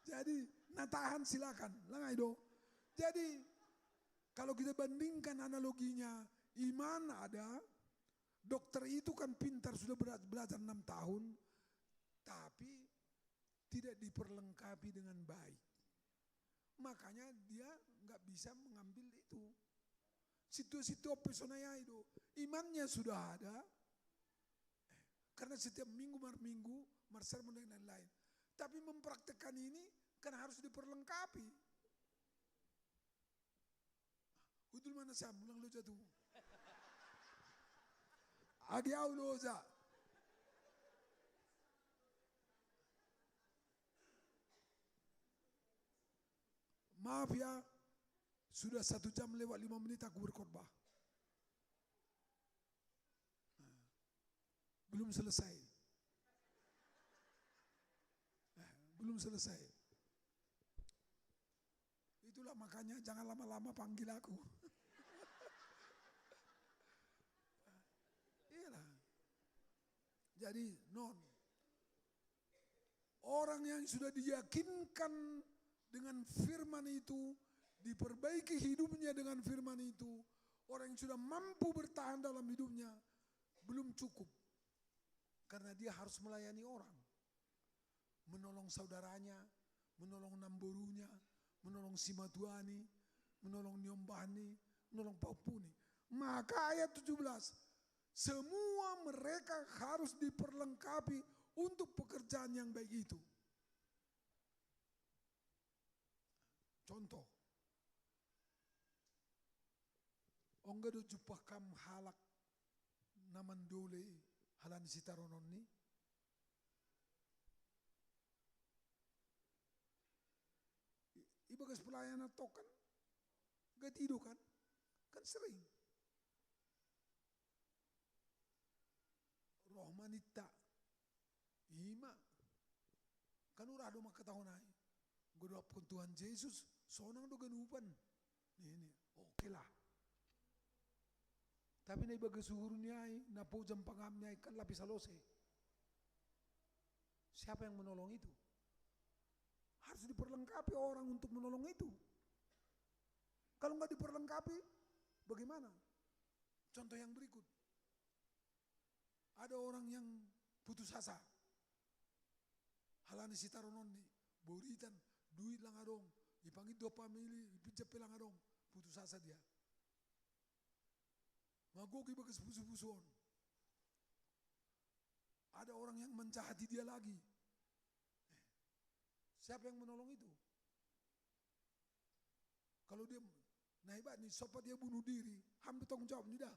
Jadi, na tahan silakan, langai do. Jadi, kalau kita bandingkan analoginya, iman ada, dokter itu kan pintar sudah bela-, belajar enam tahun, tapi tidak diperlengkapi dengan baik. Makanya dia nggak bisa mengambil itu. Situ-situ ope sonai ai do. Imannya sudah ada, Karena setiap minggu, mar minggu, mar sermon dan lain-lain. Tapi mempraktekkan ini kan harus diperlengkapi. Hudul mana saya, mulang lo jatuh. Agi au lo ja. Maaf ya, sudah satu jam lewat lima menit aku berkhotbah. Belum selesai. Eh, belum selesai. Itulah makanya jangan lama-lama panggil aku. Iyalah. Jadi, non, orang yang sudah diyakinkan dengan firman itu, diperbaiki hidupnya dengan firman itu, orang yang sudah mampu bertahan dalam hidupnya, belum cukup. Karena dia harus melayani orang. Menolong saudaranya, menolong namborunya, menolong simatuani, menolong niombahni, menolong paupuni. Maka ayat tujuh belas, semua mereka harus diperlengkapi untuk pekerjaan yang baik itu. Contoh, ongga do jumpa kam halak na mandole halani sitarononni? I, ibagas pelayanan to kan, gati do kan, kan sering. Roh ma ninta. Ima. Kan ura do mangkatahon ai. Godapkon Tuhan Jesus, sonang do ganupan. Ini, oke lah. Tapi na ibagas uhurni ai, na pojam pangamni ai, kan lape salose. Siapa yang menolong itu? Harus diperlengkapi orang untuk menolong itu. Kalau nggak diperlengkapi, bagaimana? Contoh yang berikut. Ada orang yang putus asa. Halani sitarononni, boritan, duit lang adong, ipangido pamili, ipinjam pe lang adong, putus asa dia. Magoki bagas pusu-pusu on. Ada orang yang menjahati dia lagi. Eh, siapa yang menolong itu? Kalau dia, na hebat ni, sempat dia bunuh diri, ham do tanggung jawab ni da.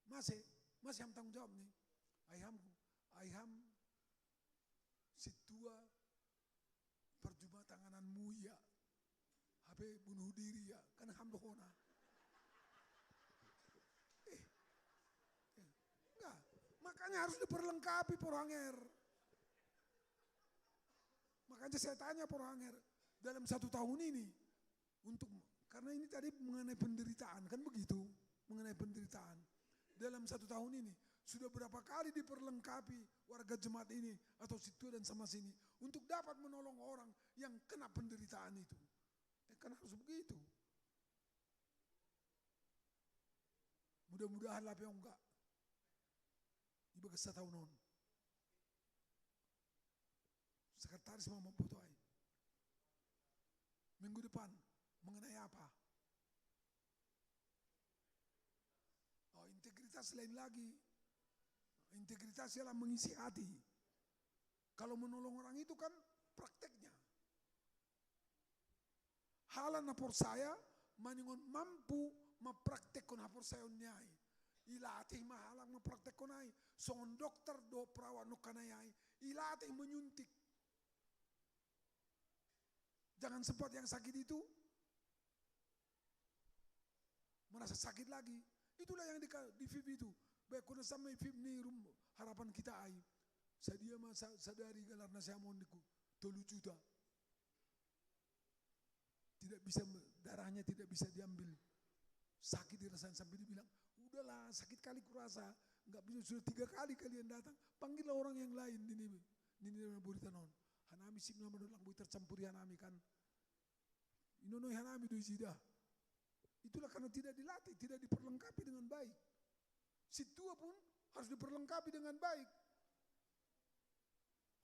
Mase, mase ham tanggung jawab ni. Ai ham, ai ham sintua parjumatangananmu ia. Hape bunuh diri ia, kan ham do hona. Eh, eh, enggak. Makanya harus diperlengkapi, Porohanger. Makanya saya tanya Porohanger, dalam satu tahun ini, untuk, karena ini tadi mengenai penderitaan, kan begitu, mengenai penderitaan. Dalam satu tahun ini, sudah berapa kali diperlengkapi warga jemaat ini atau sintua dan sama sini untuk dapat menolong orang yang kena penderitaan itu? Eh, kan harus begitu. Mudah-mudahan lah pe ongga. Ibagas sataon on. Sekretaris ma mamboto ai. Minggu depan, mengenai apa? Oh, integritas lain lagi. Integritas ialah mengisi hati. Kalau menolong orang itu kan prakteknya. Halak na porsaya maningon mampu mapraktekkon haporsayaonni ai. Ilatih ma halak mapraktekkon ai. Songon dokter dohot perawat nongkanai ai. Ilatih menyuntik. Jangan sempat yang sakit itu merasa sakit lagi. Itulah yang di, di vip itu. Baik, kuna sama vip ni rum harapan kita ai. Sadia ma sa-, sadari galarna siamon niku. Tolu juta. Tidak bisa, darahnya tidak bisa diambil. Sakit dirasakan sampai dibilang, "Udahlah, sakit kali kurasa. Nggak bisa, sudah tiga kali kalian datang. Panggillah orang yang lain di nini, di nini boritan on." Hanami sip nama dolang boi tercampuri hanami kan. Inonoi hanami do ijida. Itulah karena tidak dilatih, tidak diperlengkapi dengan baik. Sintua pun harus diperlengkapi dengan baik.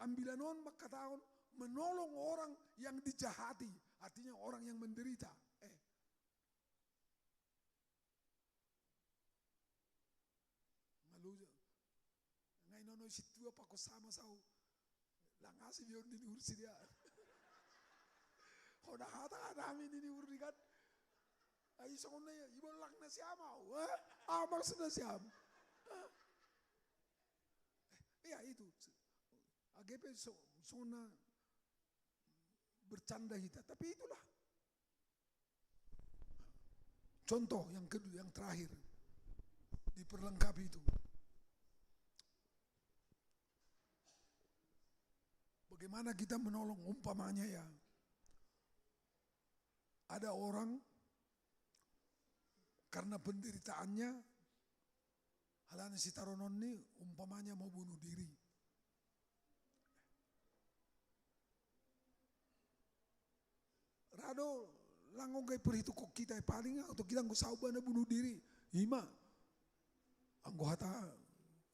Ambilan on mangkatahon menolong orang yang dijahati, artinya orang yang menderita. Eh. Maluja. Situa pako sama sau. Langasi biar nini urusi dia. Kau dah hata nami nini urusi kan. Ai songon na ibolak na siam au. Amal sudah siam. Iya itu. Agepe so, sona bercanda kita. Tapi itulah. Contoh yang kedua, yang terakhir, diperlengkapi itu. Bagaimana kita menolong, umpamanya ya, ada orang karena penderitaannya, halana sitaronon ni, umpamanya mau bunuh diri. Rado lang onggai perhitukon kita, paling atau kita anggo sauba na bunuh diri. Ima anggo hata,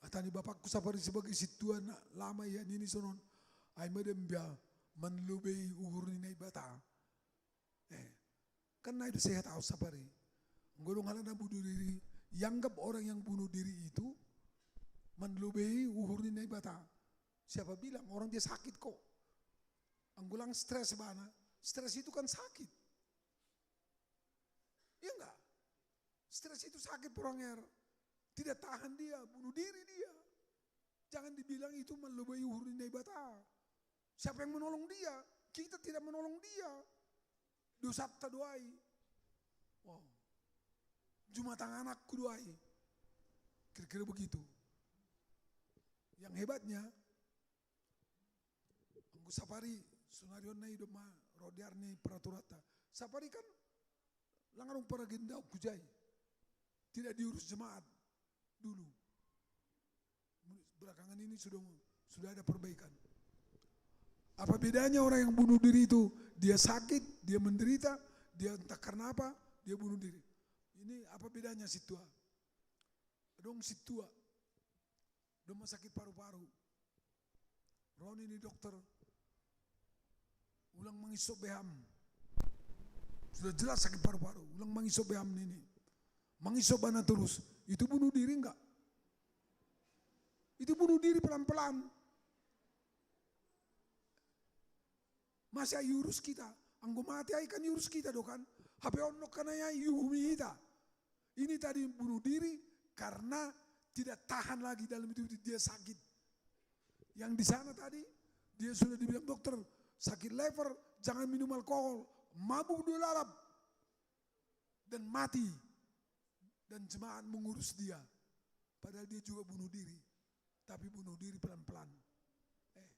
hata ni bapakku sapari sebagai sintua na lama ia nini sonon. Ai madem bia manlobei uhur ni Naibata. Eh, kan nai do sehat au sapari. Anggo dong halana bunuh diri, ianggap orang yang bunuh diri itu manlobei uhur ni Naibata. Siapa bilang orang dia sakit kok? Anggo lang stres bana, stres itu kan sakit. Iya enggak? Stres itu sakit, Bro Anger. Tidak tahan dia, bunuh diri dia. Jangan dibilang itu manlobei uhur ni Naibata. Siapa yang menolong dia? Kita tidak menolong dia. Dosanta do ai. Wow. Jumatan anakku do ai. Kira-kira begitu. Yang hebatnya, anggo sapari sonari on nai do ma ro di ar ni peraturanta. Sapari kan lang adong paragendaon hujai. Tidak diurus jemaat dulu. Belakangan ini sudah, sudah ada perbaikan. Apa bedanya orang yang bunuh diri itu? Dia sakit, dia menderita, dia entah karena apa, dia bunuh diri. Ini apa bedanya situa? Adong situa, adong ma sakit paru-paru. Ro nini dokter, ulang mangisop be ham. Sudah jelas sakit paru-paru, ulang mangisop be ham nini. Mangisop bana terus. Itu bunuh diri enggak? Itu bunuh diri pelan-pelan. Masih ai iurus kita. Anggo mate ai kan iurus kita do kan. Hape on do kan ai iuhumi hita. Ini tadi bunuh diri karena tidak tahan lagi dalam hidup itu, dia sakit. Yang di sana tadi, dia sudah dibilang dokter, sakit lever, jangan minum alkohol, mabuk dua lalap, dan mati. Dan jemaat mengurus dia. Padahal dia juga bunuh diri. Tapi bunuh diri pelan-pelan. Eh.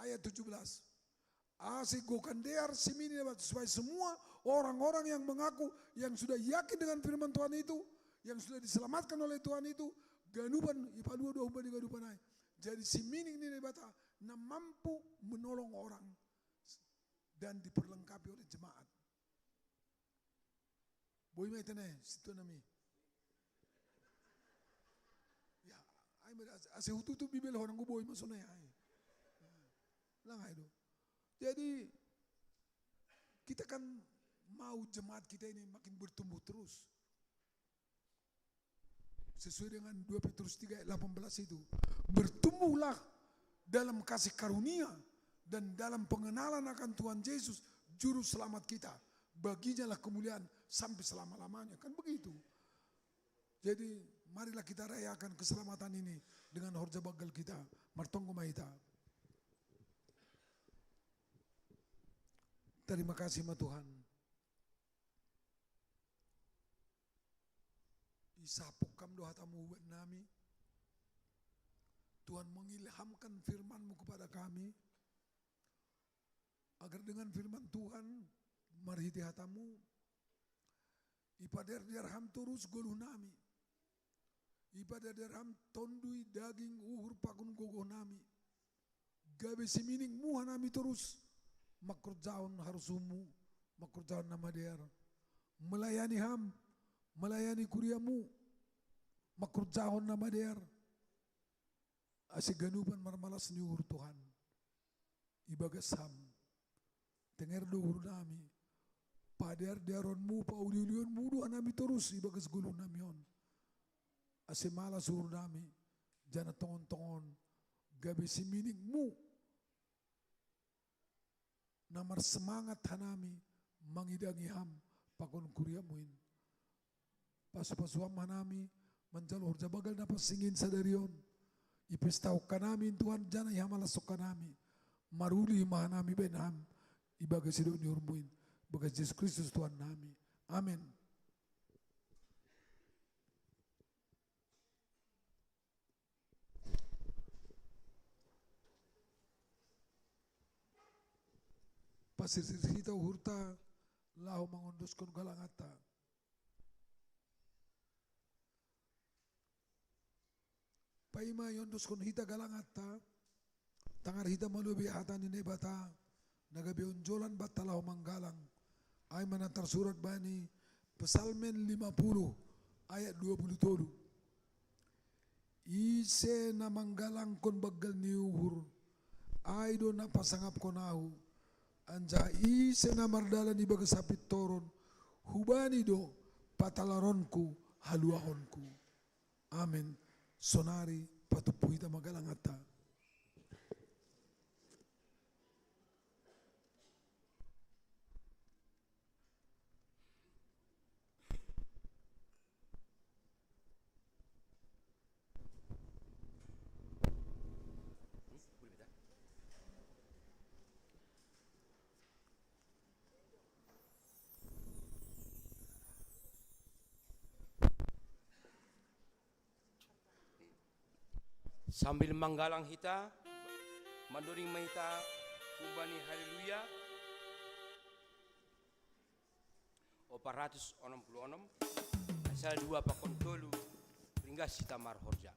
Ayat tujuh belas. Ase gokan dear simini, supaya semua orang-orang yang mengaku, yang sudah yakin dengan firman Tuhan itu, yang sudah diselamatkan oleh Tuhan itu, ganupan, ipalua do humbani ganupan ai. Jadi siminik ni Naibata na mampu menolong orang dan diperlengkapi oleh jemaat. Boi ma ita ne, sintua nami. Ya, ai ma ase, ase hututu Bibel hona, anggo boi ma sonai ai. Lang ai do. Jadi kita kan mau jemaat kita ini makin bertumbuh terus. Sesuai dengan dua Petrus tiga ayat delapan belas itu. Bertumbuhlah dalam kasih karunia dan dalam pengenalan akan Tuhan Yesus, Juru Selamat kita. Baginya lah kemuliaan sampai selama-lamanya. Kan begitu. Jadi marilah kita rayakan keselamatan ini dengan horja banggal kita. Martonggo ma hita. Terima kasih ma Tuhan. Isapok Ham do hatamu huban nami. Tuhan, mengilhamkan firman-Mu kepada kami, agar dengan firman Tuhan, marhite hatamu, ipadear-dear Ham torus goluh nami. Ipadear-dear Ham tondui, daging, uhur, pakun, gogoh nami. Gabe siminik muha nami torus mangkorjahon harosuhmu, mangkorjahon na madear. Melayani Ham, melayani kuriamu, mangkorjahon na madear. Ase ganupan marmalas ni uhur Tuhan. Ibagas Ham. Tenger do uhur nami. Padear-dearonmu, pauliulionmu do hanami torus ibagas goluh nami on. Ase malas uhur nami. Janah tongon-tongon gabe siminikmu na marsemangat hanami mangidangi Ham pakon kuriamu in. Pasu-pasu Ham hanami manjalo horja banggal na pansing in sadari on. Ipestahon hanami in Tuhan, janah ihamalashon hanami. Maruli ma hanami bahen Ham ibagas sidok ni uhurmu in, ibagas Jesus Kristus Tuhan nami. Amen. Pasirsir hita uhurta laho mangondoskon galanganta. Paima iondoskon hita galanganta, tangar hita malobei hata ni Naibata na gabe onjolan banta laho manggalang. Ai ma na tarsurat bani Psalmen lima puluh ayat dua puluh tolu. Ise na manggalangkon banggal ni uhur, ai do na pasangapkon ahu. Anjaha ise na mardalan ibagas hapintoron, hubani do patalaronku haluahonku. Amen. Sonari patumpu hita ma galanganta. Sambil manggalang hita, mandoding ma hita humbani Haleluya opat ratus onom puluh onom, ayat sada, dua pakon tolu, ringgas hita marhorja.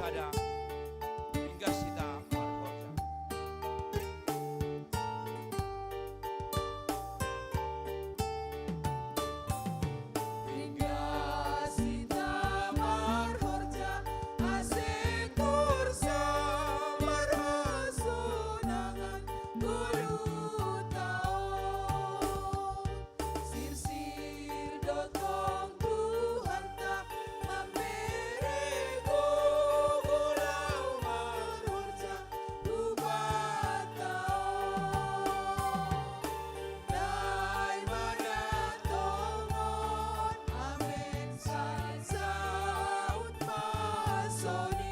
Ada, ringgas hita marhorja. Ringgas hita marhorja, ase torus marhasonangan ngolunta on. Sirsir dohot Tuhanta mambere gogo laho marhorja hubanta on. Naimada tongon, amen, saut-saut ma songon i.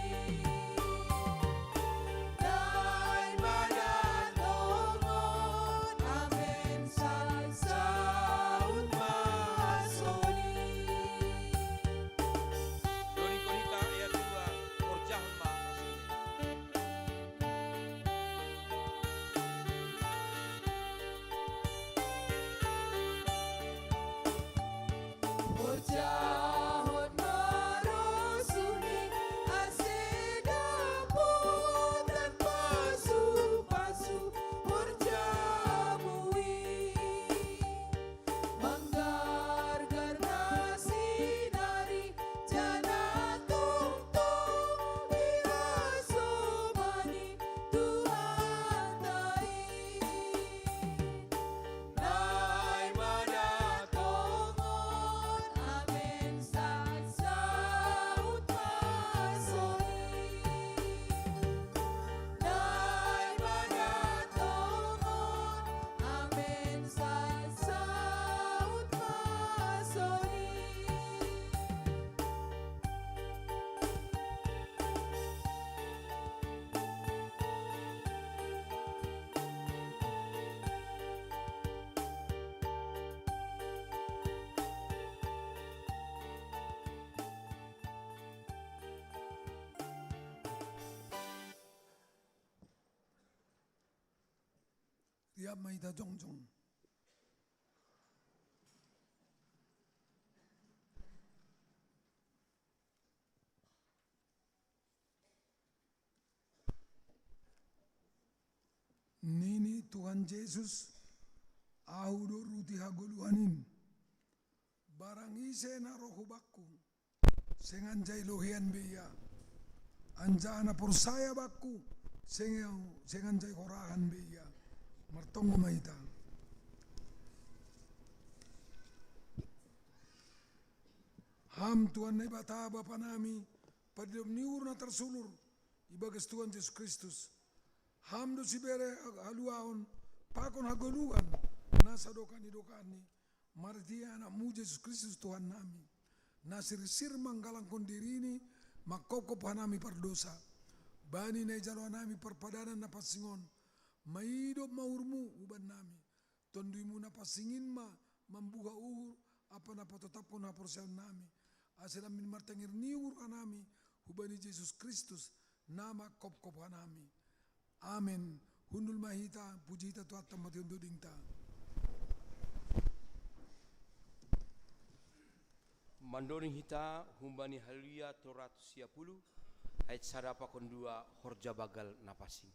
Naimada tongon, amen, saut-saut ma songon i. Doni konita ea tua, horjahon ma. Horjahon ma rosuhni, ase dapotan pasu-pasu horjamu i. Manggargar na sinari, janah tongtong ihasomani Tuhanta i. Naimada tongon, amen, saut-saut ma songon i. Naimada tongon, amen, saut-saut ma songon i. Riap ma hita jongjong. Nini Tuhan Jesus, "Ahu do ruti hagoluhan in. Barang ise na roh hu Bakku, seng anjai loheian be ia, anjaha na porsaya Bakku, seng, seng anjai horahan be ia." Martonggo ma hita. Ham Tuhan Naibata, Bapa nami, padidop ni uhur na tarsulur ibagas Tuhan Jesus Kristus, Ham do sibere haluaon pakon hagoluhan na sadokah ni dokahni, marhite AnakMu Jesus Kristus Tuhan nami, na sirsir manggalangkon diriNi manghophop hanami pardosa. Bani na ijalo hanami parpadanan na pansing on, maidop ma uhurMu hubannami. TonduyMu na pansing in ma mambuha uhur ampa na patotaphon haporsayaonnami, ase lambin martanger ni uhur hanami hubani Jesus Kristus, na manghophop hanami. Amen. Hundul ma hita, puji hita Tuhanta, mateion dodingta. Mandoni hita humbani Haleluya tolu ratus sia puluh, ayat sada pakon dua, horja banggal na pansing.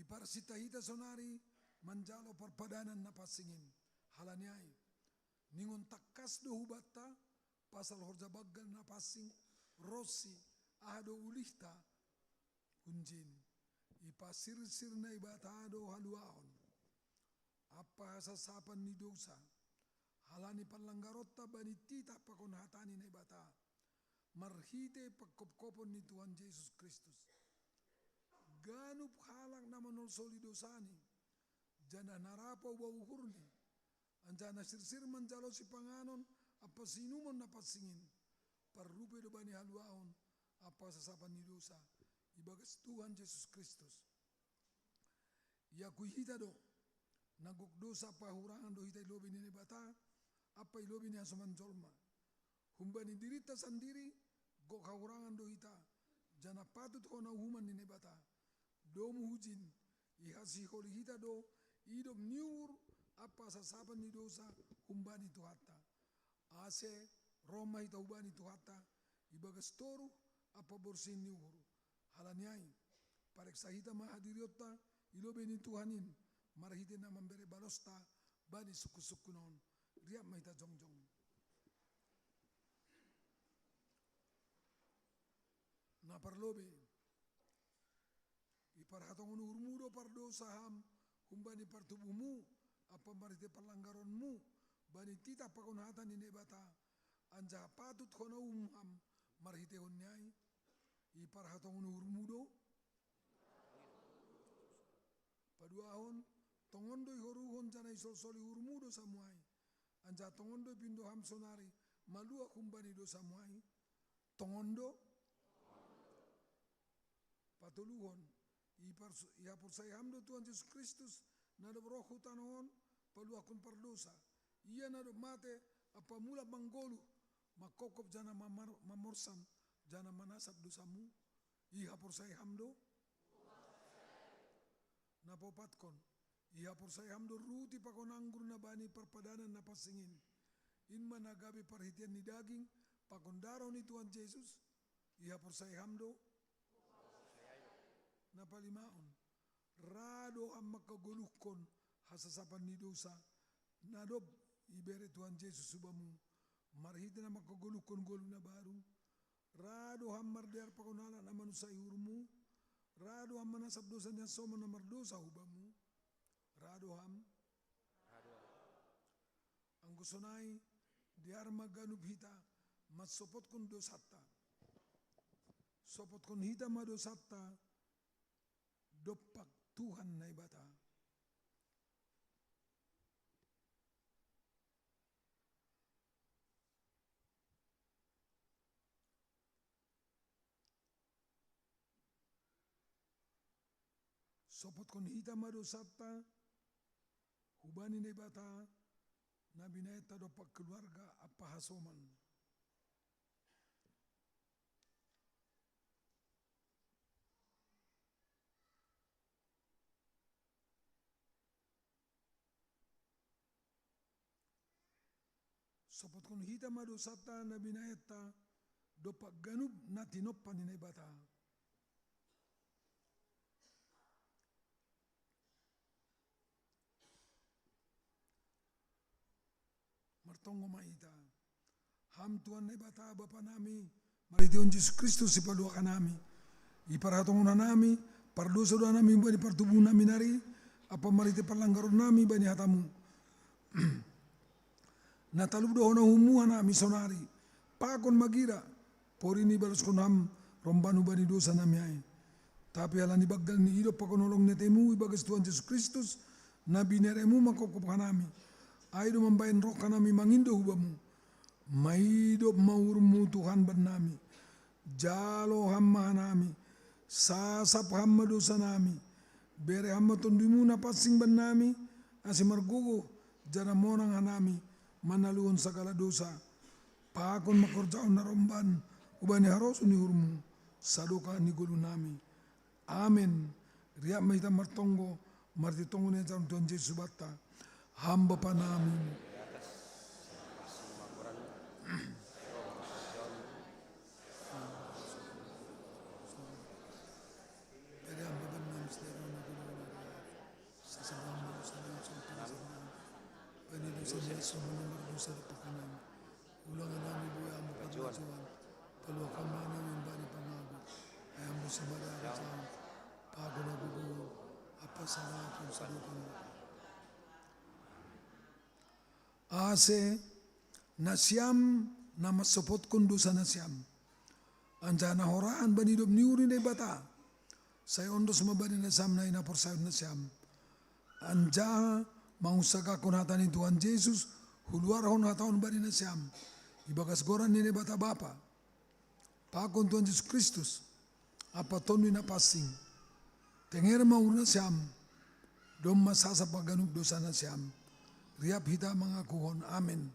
Parsinta hita sonari manjalo parpadanan na pansing in. Halani ai, ningon tangkas do hubanta pasal horja banggal na pansing ronsi, aha do ulihta hunjin. Ipasirsir Naibata do haluaon ampa hasasapan ni dousa, halani panlanggaronta bani titah pakon hata ni Naibata, marhite pangkopkopon ni Tuhan Jesus Kristus. Ganup halak na manolsoli dousani, janah na ra pauba uhurni, anjaha na sirsir manjalo sipanganon ampa siinumon na pansing in, parrupe do bani haluaon ampa hasasapan ni dousa ibagas Tuhan Jesus Kristus. Iakui hita do, na gok dousa ampa hahurangan do hita i lobei ni Naibata ampa i lobei ni hasoman jolma. Humbani dirinta sandiri gok hahurangan do hita, janah patut hona uhuman ni Naibata. Domu hujin, ihasiholi hita do idop ni uhur ampa hasasapan ni dousa humbani Tuhanta, ase ro ma hita hubani Tuhanta ibagas toruh ampa borsih ni uhur. Halani ai, pareksa hita ma hadirionta i lobei ni Tuhan in, marhite na mambere balosta bani sungkunsungkun on. Riap ma hita jongjong. Na parlobei, iparhatongon uhurmu do pardousa ham humbani partubuhmu ampa marhite panlanggaronmu bani titah pakon hata ni Naibata, anjaha patut hona uhum ham marhiteihon ni ai? Iparhatongon uhurmu do? Paduahon, tongon do ihoruhon janah isolsoli uhurmu dousamu ai, anjaha tongon do ipindo ham sonari maluah humbani dousamu ai? Tongon do? Patoluhon, ipars-, ihaporsayai ham do Tuhan Jesus Kristus, na dob roh hu tanoh on paluahkon pardousa, Ia na dob mate ampa mulak manggoluh, mangkopkop janah mamar-, mamorsan, janah manasap dousamu? Ihaporsayai ham do? Na paopatkon, ihaporsayai ham do ruti pakon anggur na bani parpadanan na pansing in, in ma na gabe parhitean ni daging pakon daroh ni Tuhan Jesus? Ihaporsayai ham do? Na palimahon, ra do ham manghagoluhkon hasasapan ni dousa na dob ibere Tuhan Jesus hubamu, marhite na manghagoluhkon goluh na baru? Ra do ham mardear pakon halak na manunsai uhurmu? Ra do ham manasap dousa ni hasoman na mardousa hubamu? Ra do ham? Anggo sonai, dear ma ganup hita mansopotkon dousanta. Sopotkon hita ma dousanta dompak Tuhan Naibata. Sopotkon hita ma dousanta hubani Naibata, na binahen ta dompak keluarga ampa hasoman. Sopotkon hita ma dousanta na binahen ta dompak ganup na tinompa ni Naibata. Martonggo ma hita. Ham Tuhan Naibata, Bapa nami, marhitehon Jesus Kristus Sipaluah hanami, iparhatongon hanami, pardousa do hanami humbani partubuh nami nari, ampa marhite parlanggaron nami bani hatamu. Na talup do hona uhummu hanami sonari, pakon magira, porini ibaloskon ham romban hubani dousa nami ai. Tapi halani banggal ni idop pakon holong ni atemu ibagas Tuhan Jesus Kristus, na bineremu mangkopkop hanami, ai do mambahen roh hanami mangindo hubamu. Maidop ma uhurmu Tuhan bannami. Jalo ham ma hanami, sasap ham ma dousa nami, bere ham ma Tonduimu na pansing bannami, ase margogoh, janah monang hanami manaluhon sagala dousa, pakon mangkorjahon na romban hubani harosuh ni uhurmu, sadokah ni goluh nami. Amen. Riap ma hita martonggo, marhite tonggo ni ajaran Tuhan Jesus hubanta. Ham Bapa nami. Sejak semua nomor dosa di pakanan. Ulangan nami bui ambo pangarajoan. Kaluarkan ma nami bani pangago. Ayambo sabada raja. Pago na gugu. Apa salah pun sadukan. Ase nasiam na mansopotkon dosa nasiam. Anjaha na horahan bani dob ni uhur ni Naibata. Sai ondos ma bani nasiam na i na porsayahon nasiam. Anjaha mangusahakkon hata ni Tuhan Jesus, huluarhon hata on bani nasiam. Ibagas goran ni Naibata Bapa. Pakon Tuhan Jesus Kristus. Ampa Tonduy Napansing. Tenger ma uhur nasiam. Domma sasa paganup dosa nasiam. Riap hita mangakuhon. Amen.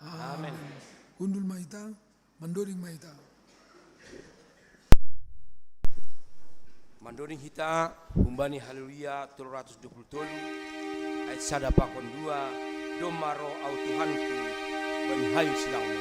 Amen. Hundul ma hita. Mandoding ma hita. Mandoding hita humbani Haleluya tolu ratus dua puluh tolu, ayat sada pakon dua, domma ro au Tuhanku bani hayu silangmu.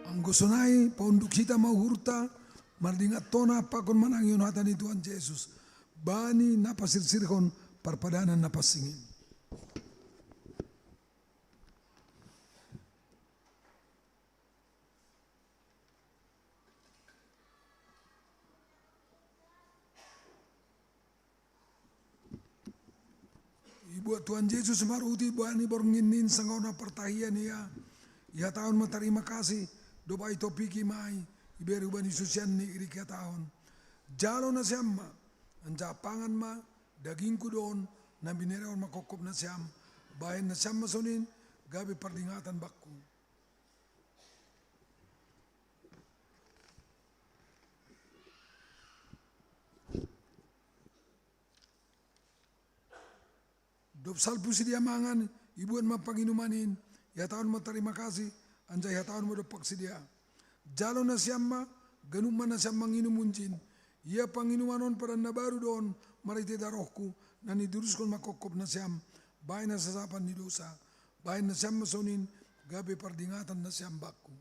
Anggo sonai, paunduk hita ma uhurta, mardingat tona pakon manangihon hata ni Tuhan Jesus, bani na pasirsirhon parpadanan na pansing i. Ibuat Tuhan Jesus ma ruti bani borngin in, sanggah na partahian ia, ihatahon ma tarima kasih, dob ai topik i ma i, ibere hubani susianni, irik ihatahon: Jalo nasiam ma, anjaha pangan ma, dagingku do on, na binerehon manghophop nasiam, bahen nasiam ma sonin, gabe pardingatan bakku. Dob salpu sidea mangan, ibuat ma panginuman in, ihatahon ma tarima kasih, anjaha ihatahon ma dompak sidea: Jalo nasiam ma, ganup ma nasiam manginum hunjin, Ia panginuman on padan na baru do on marhite darohku, na niduruskon manghophop nasiam bahen hasasapan ni dosa. Bahen nasiam ma sonin gabe pardingatan nasiam bangku.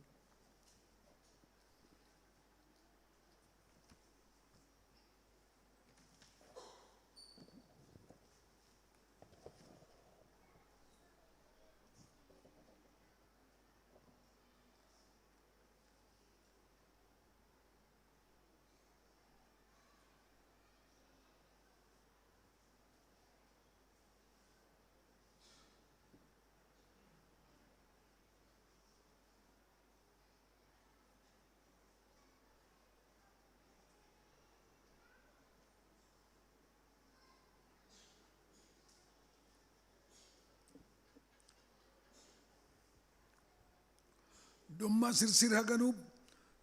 Domma sirsir haganup,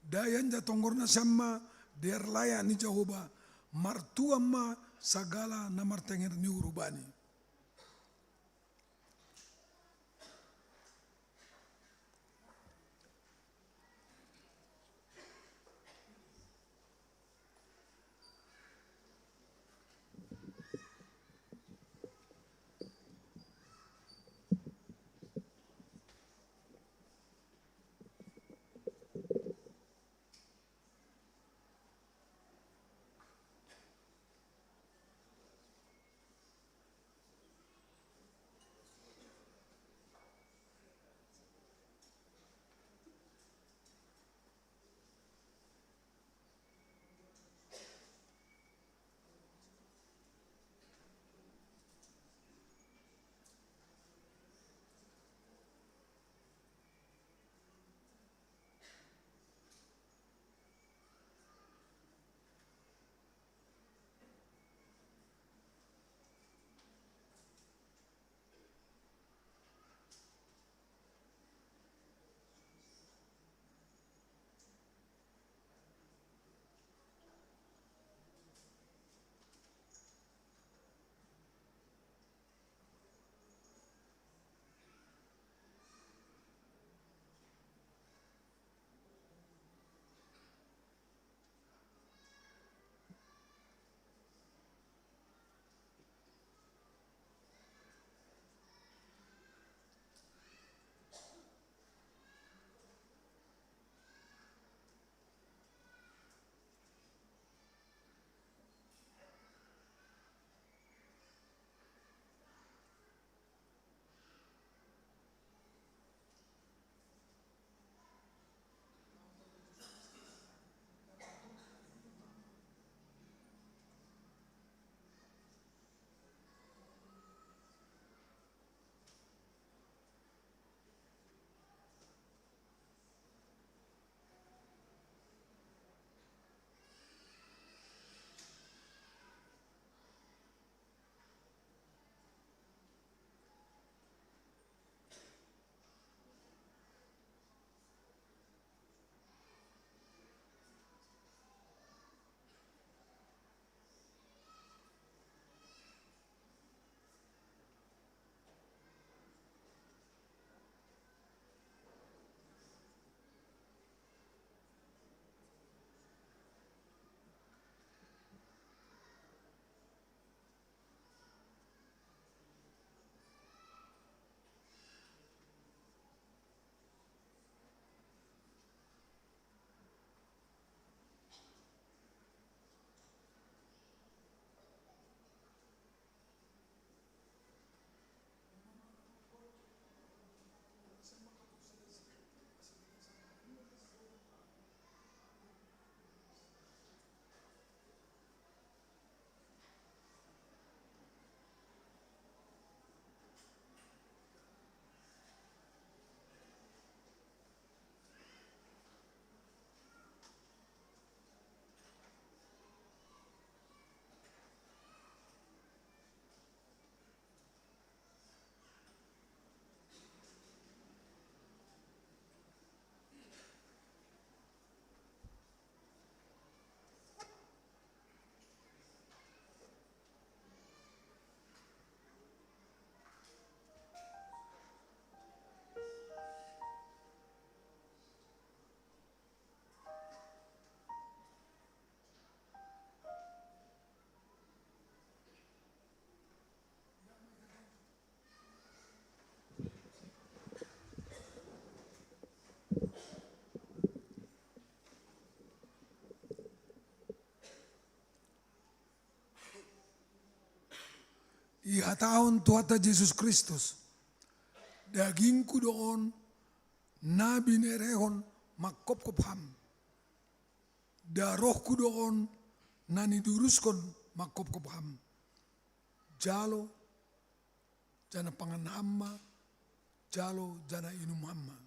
daian ja tonggor nasiam ma dear layak ni Jahowa, martuan ma sagala na martenger ni uhur hubani. Ihatahon Tuhanta Jesus Kristus: Dagingku do on na binerehon mangkopkop ham, darohku do on na niduruskon mangkopkop ham. Jalo, janah pangan ham ma, jalo janah inum ham ma.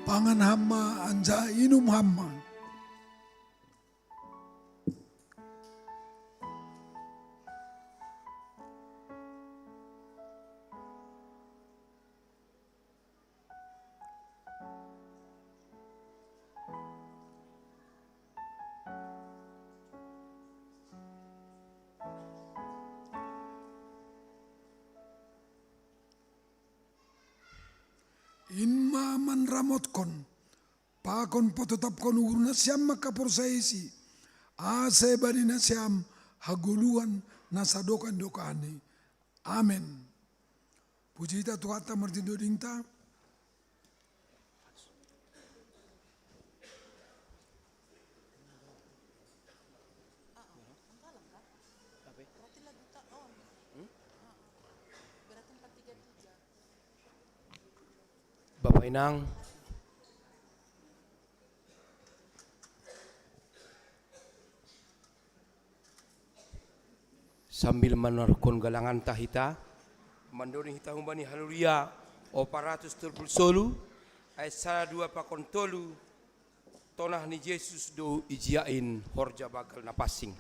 Pangan ham ma anjaha inum ham ma. In ma manramotkon, pakon patotapkon uhur nasiam mangkaporsayaisi, asa bani nasiam hagoluhan na sadokah ni dokahni. Amen. Puji hita Tuhanta martinodohta. Bapa inang. Sambil manorkon galanganta hita, mandoni hita humbani Haleluya opat ratus tolu puluh solu, ayat sada dua pakon tolu, tonah ni Jesus do ijia in horja banggal na pansing.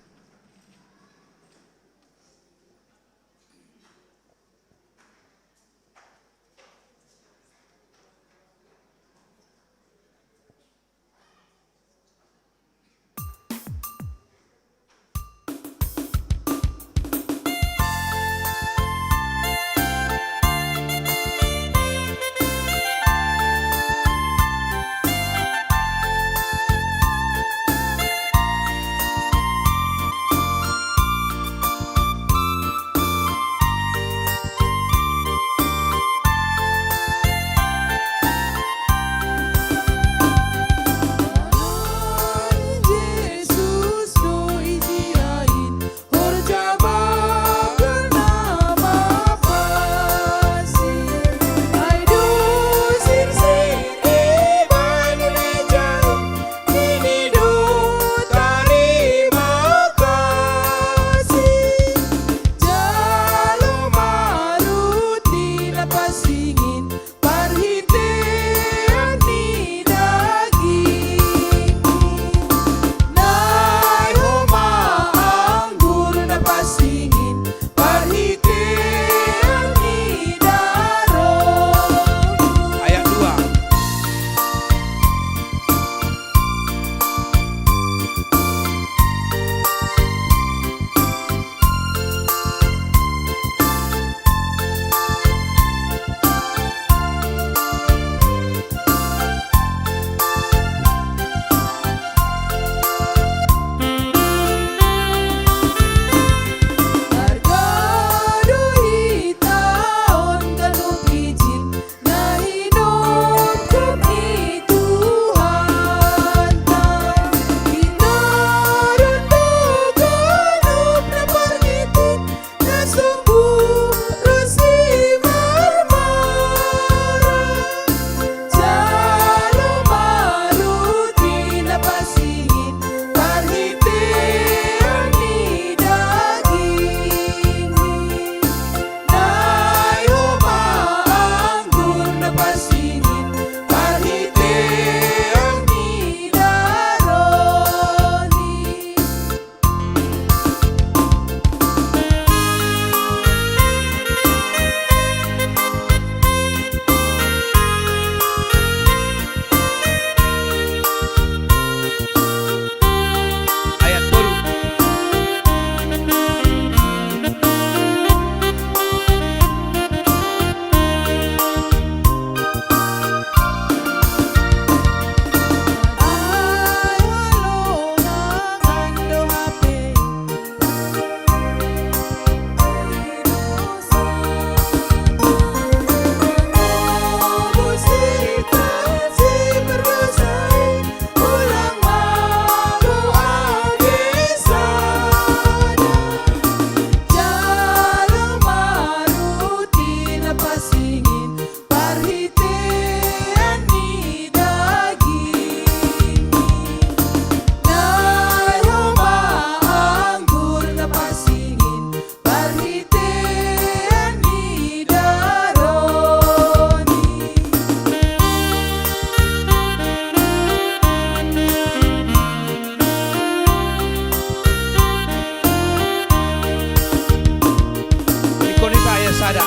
Ada.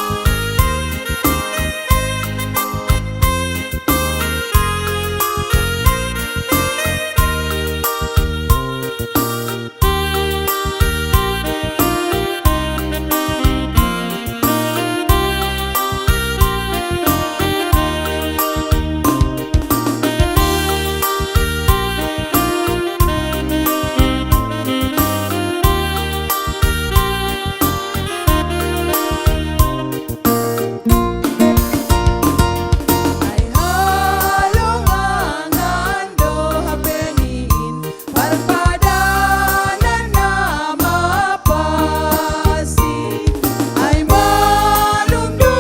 Ai halongangan do hapeniin parpadanan na mapasi. Ai malum do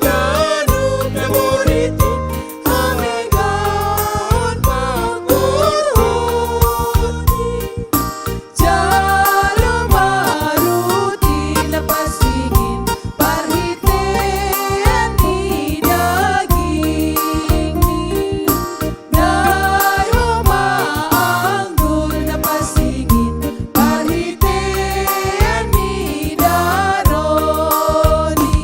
ganup na boritin hamigaon pakorhoni. Jalo ma ruti na pasingin parhitean ni dagingni. Dai ho ma anggur na pasingin parhitean ni daroni.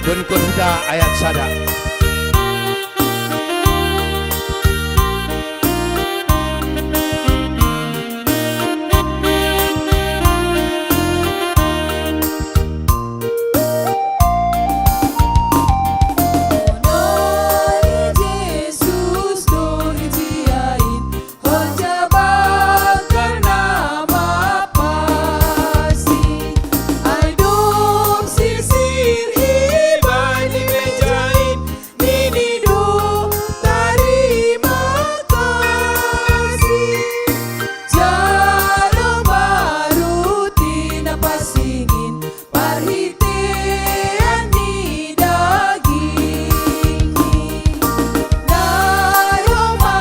Donkon hita ayat sada. Honor ni Jesus do hitiain, Horja bakal na mapasi. Ai dop sirsir i bani mejain, nini do tarima kasih. Jalo ma ruti na pasingin parhitean ni dagingni. Dai ho ma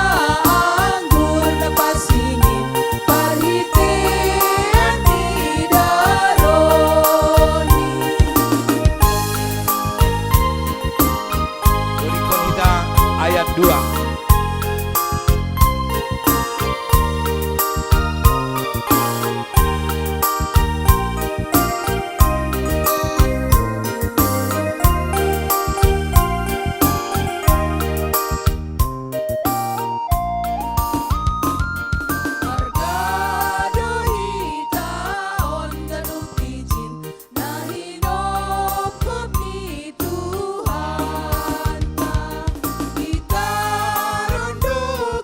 anggur na pasingin parhitean ni daroni. Donkon hita ayat dua. Marga do hita on ganup ijin na hinophop ni Tuhanta. Hita ron do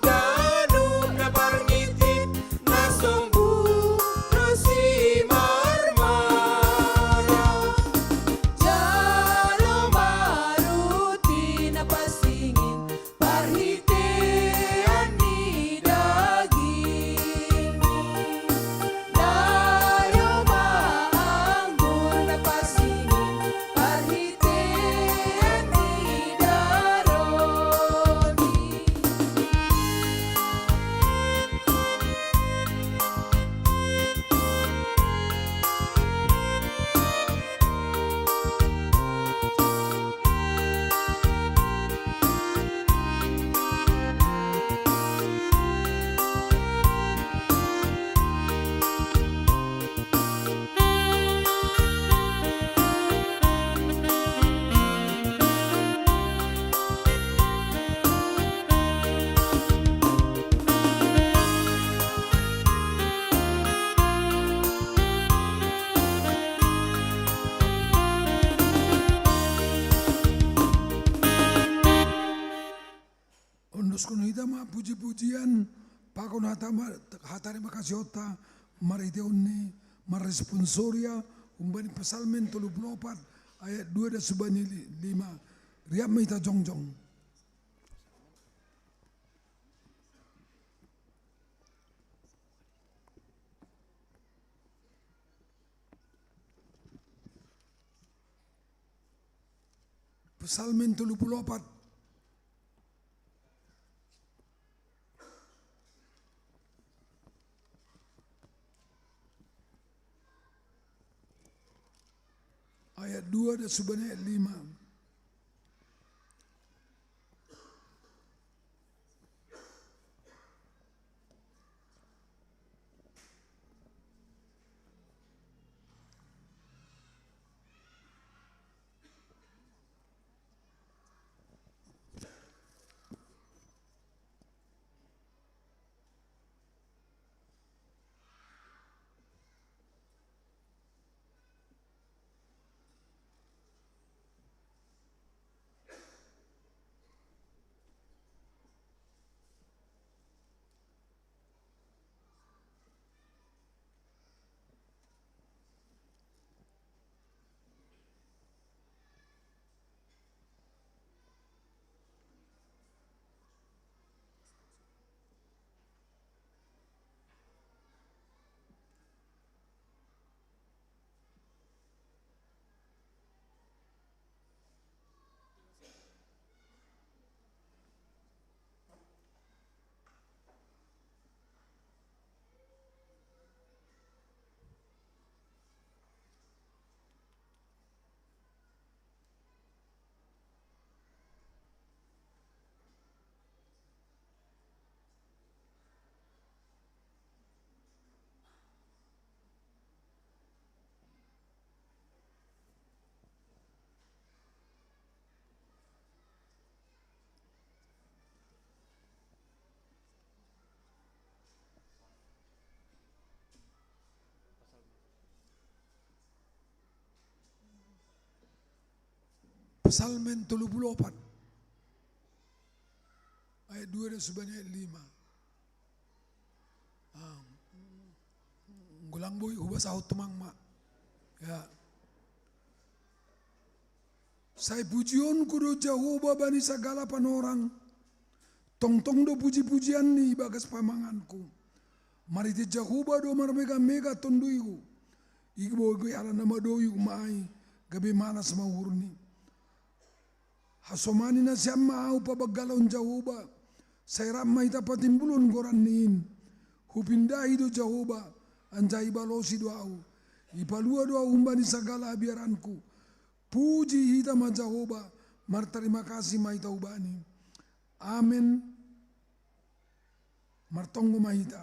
ganup na parngithin, na sombut ro simarmara. Jalo ma ruti na pasingin parhitean ni dagingni. Dai ho ma anggur na pasingin parhitean ni daroni. Ondoskon hita ma puji-pujian, pakon hata ma, hata tarima kasihonta, marhite onni, marresponsoria, humbani Psalmen tolu pulu opat, ayat dua dan subani li-, lima. Riap ma hita jongjong. Psalmen tolu pulu opat. Ayat dua dan subani ayat lima. Psalmen tolu pulu opat ayat dua dan subani ayat lima. Ah, nggo lang boi hubasahon tumang ma. Ya. Sai pujionku do Jahowa bani sagala panorang, tongtong do puji-pujianni ibagas pamanganku. Marhite Jahowa do marmega-mega tonduyku. Iboigoi halak na madoi huma ai, gabe malas ma uhurni. Hasomani nasiam ma ahu pabanggalahon Jahowa, sai rap ma hita patimbulhon goranni in. Hupindahi do Jahowa, anjaha ibalosi do ahu. Ipalua do ahu humbani sagala habiaranku. Puji hita ma Jahowa, martarima kasih ma hita hubani. Amen. Martonggo ma hita.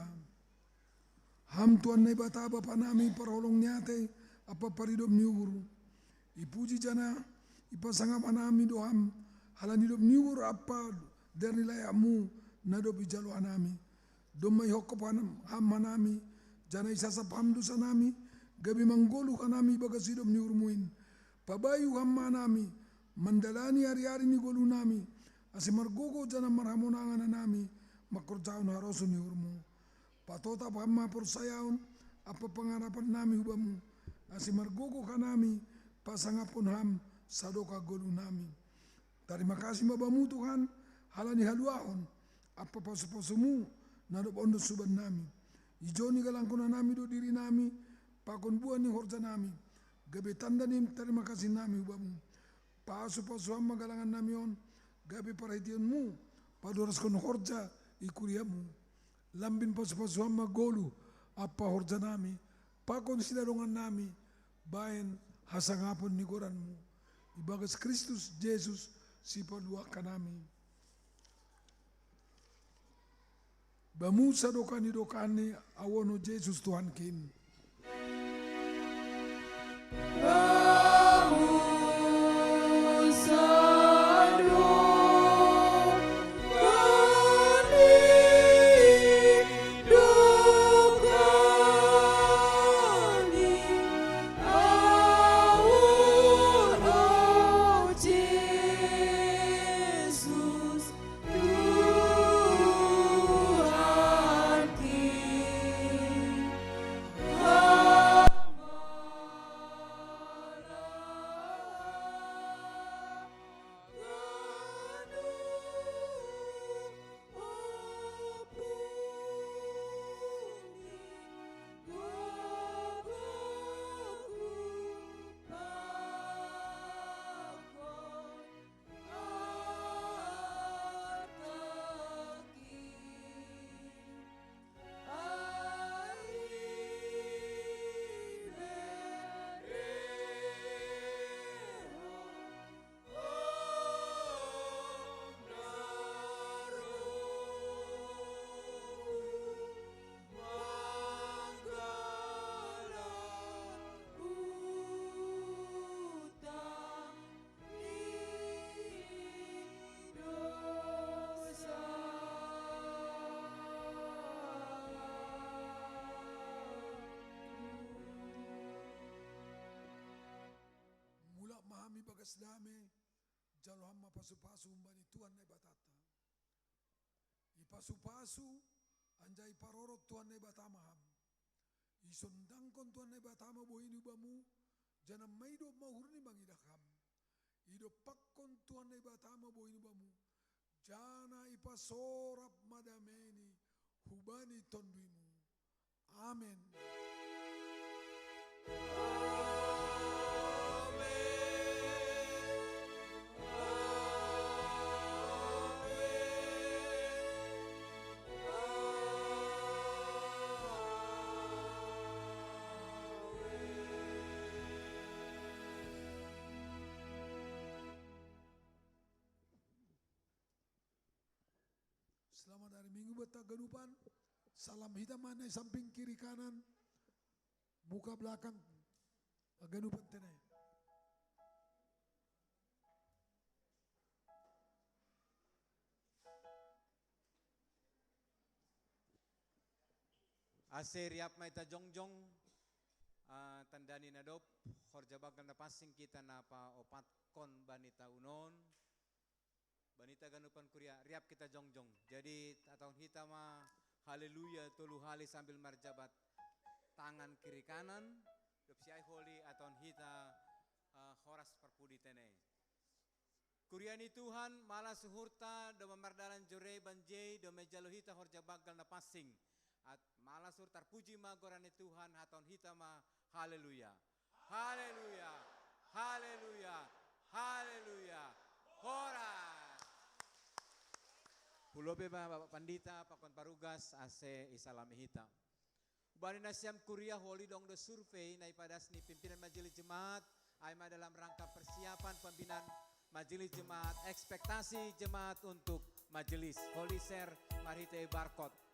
Ham Tuhan Naibata Bapa nami, parholong ni atei ampa paridop ni uhur. Ipuji janah ipasangap hanami do Ham, halani idop ni uhur ampa dear ni layakMu na dob ijalo hanami. Domma ihophop Ham hanami, janah isasap Ham dosanami, gabe manggoluh hanami ibagas idop ni uhurMu in. Pabayu Ham ma hanami, mandalani ari-ari ni goluhnami, ase margogoh janah marhamonangan hanami mangkorjahon harosuh ni uhurMu. Patotap Ham ma haporsayaon ampa pangarapannami hu Bamu, ase margogoh hanami pasangaphon Ham sadokah goluhnami. Tarima kasih ma Bamu Tuhan, halani haluahon ampa pasu-pasuMu na dob ondos hubannami. Ijon igalangkon hanami do dirinami pakon buah ni horjanami, gabe tanda ni tarima kasihnami hu Bamu. Pasu-pasu Ham ma galangannami on, gabe parhiteionMu paduraskon horja i kuriaMu. Lambin pasu-pasu Ham ma goluh ampa horjanami, pakon sinadongannami bahen hasangapon ni goranMu. Ibagas Kristus Jesus Sipaluahannami. Bamu sadokah ni dokahni, ahu on Jesus Tuhankin. Mulak ma hami bagas dame, jalo ham ma pasu-pasu humbani Tuhan Naibatanta. Ipasu-pasu anjaha iparorot Tuhan Naibata ma ham. Isondangkon Tuhan Naibata ma bohini bamu, janah maidop ma uhurni mangidah ham. Idompakkon Tuhan Naibata ma bohini bamu, janah ipasorap ma dameini hubani tonduymu. Amen. Selamat hari Minggu buat haganupan. Salam hita ma na i samping kiri kanan, muka belakang, haganupan tene. Ase riap ma hita jongjong, Ah, tandani nadop, horja bagal na passing kita na paopatkon banita unon. Banita ganupan kuria, riap kita jongjong. Jadi, ataon hita ma haleluya tolu hali sambil marjabat tangan kiri kanan. Dop siai holi ataon hita, ah, horas parpudi tene. Kuria ni Tuhan, malas uhurta, doma mardalan jore banjei, doma jalo hita horja bagal na passing. At malas uhur, tarpuji ma goran ni Tuhan, hataon hita ma haleluya. Haleluya. Haleluya. Haleluya. Horas. Hulobi ma Bapak Pandita, pakon parugas, ase isalami hita. Hubani nasiam kuria, holi dong do survei na ipadas ni pimpinan majelis jemaat, ai ma dalam rangka persiapan pembinaan majelis jemaat, ekspektasi jemaat untuk majelis. Holi share marhitei barcode.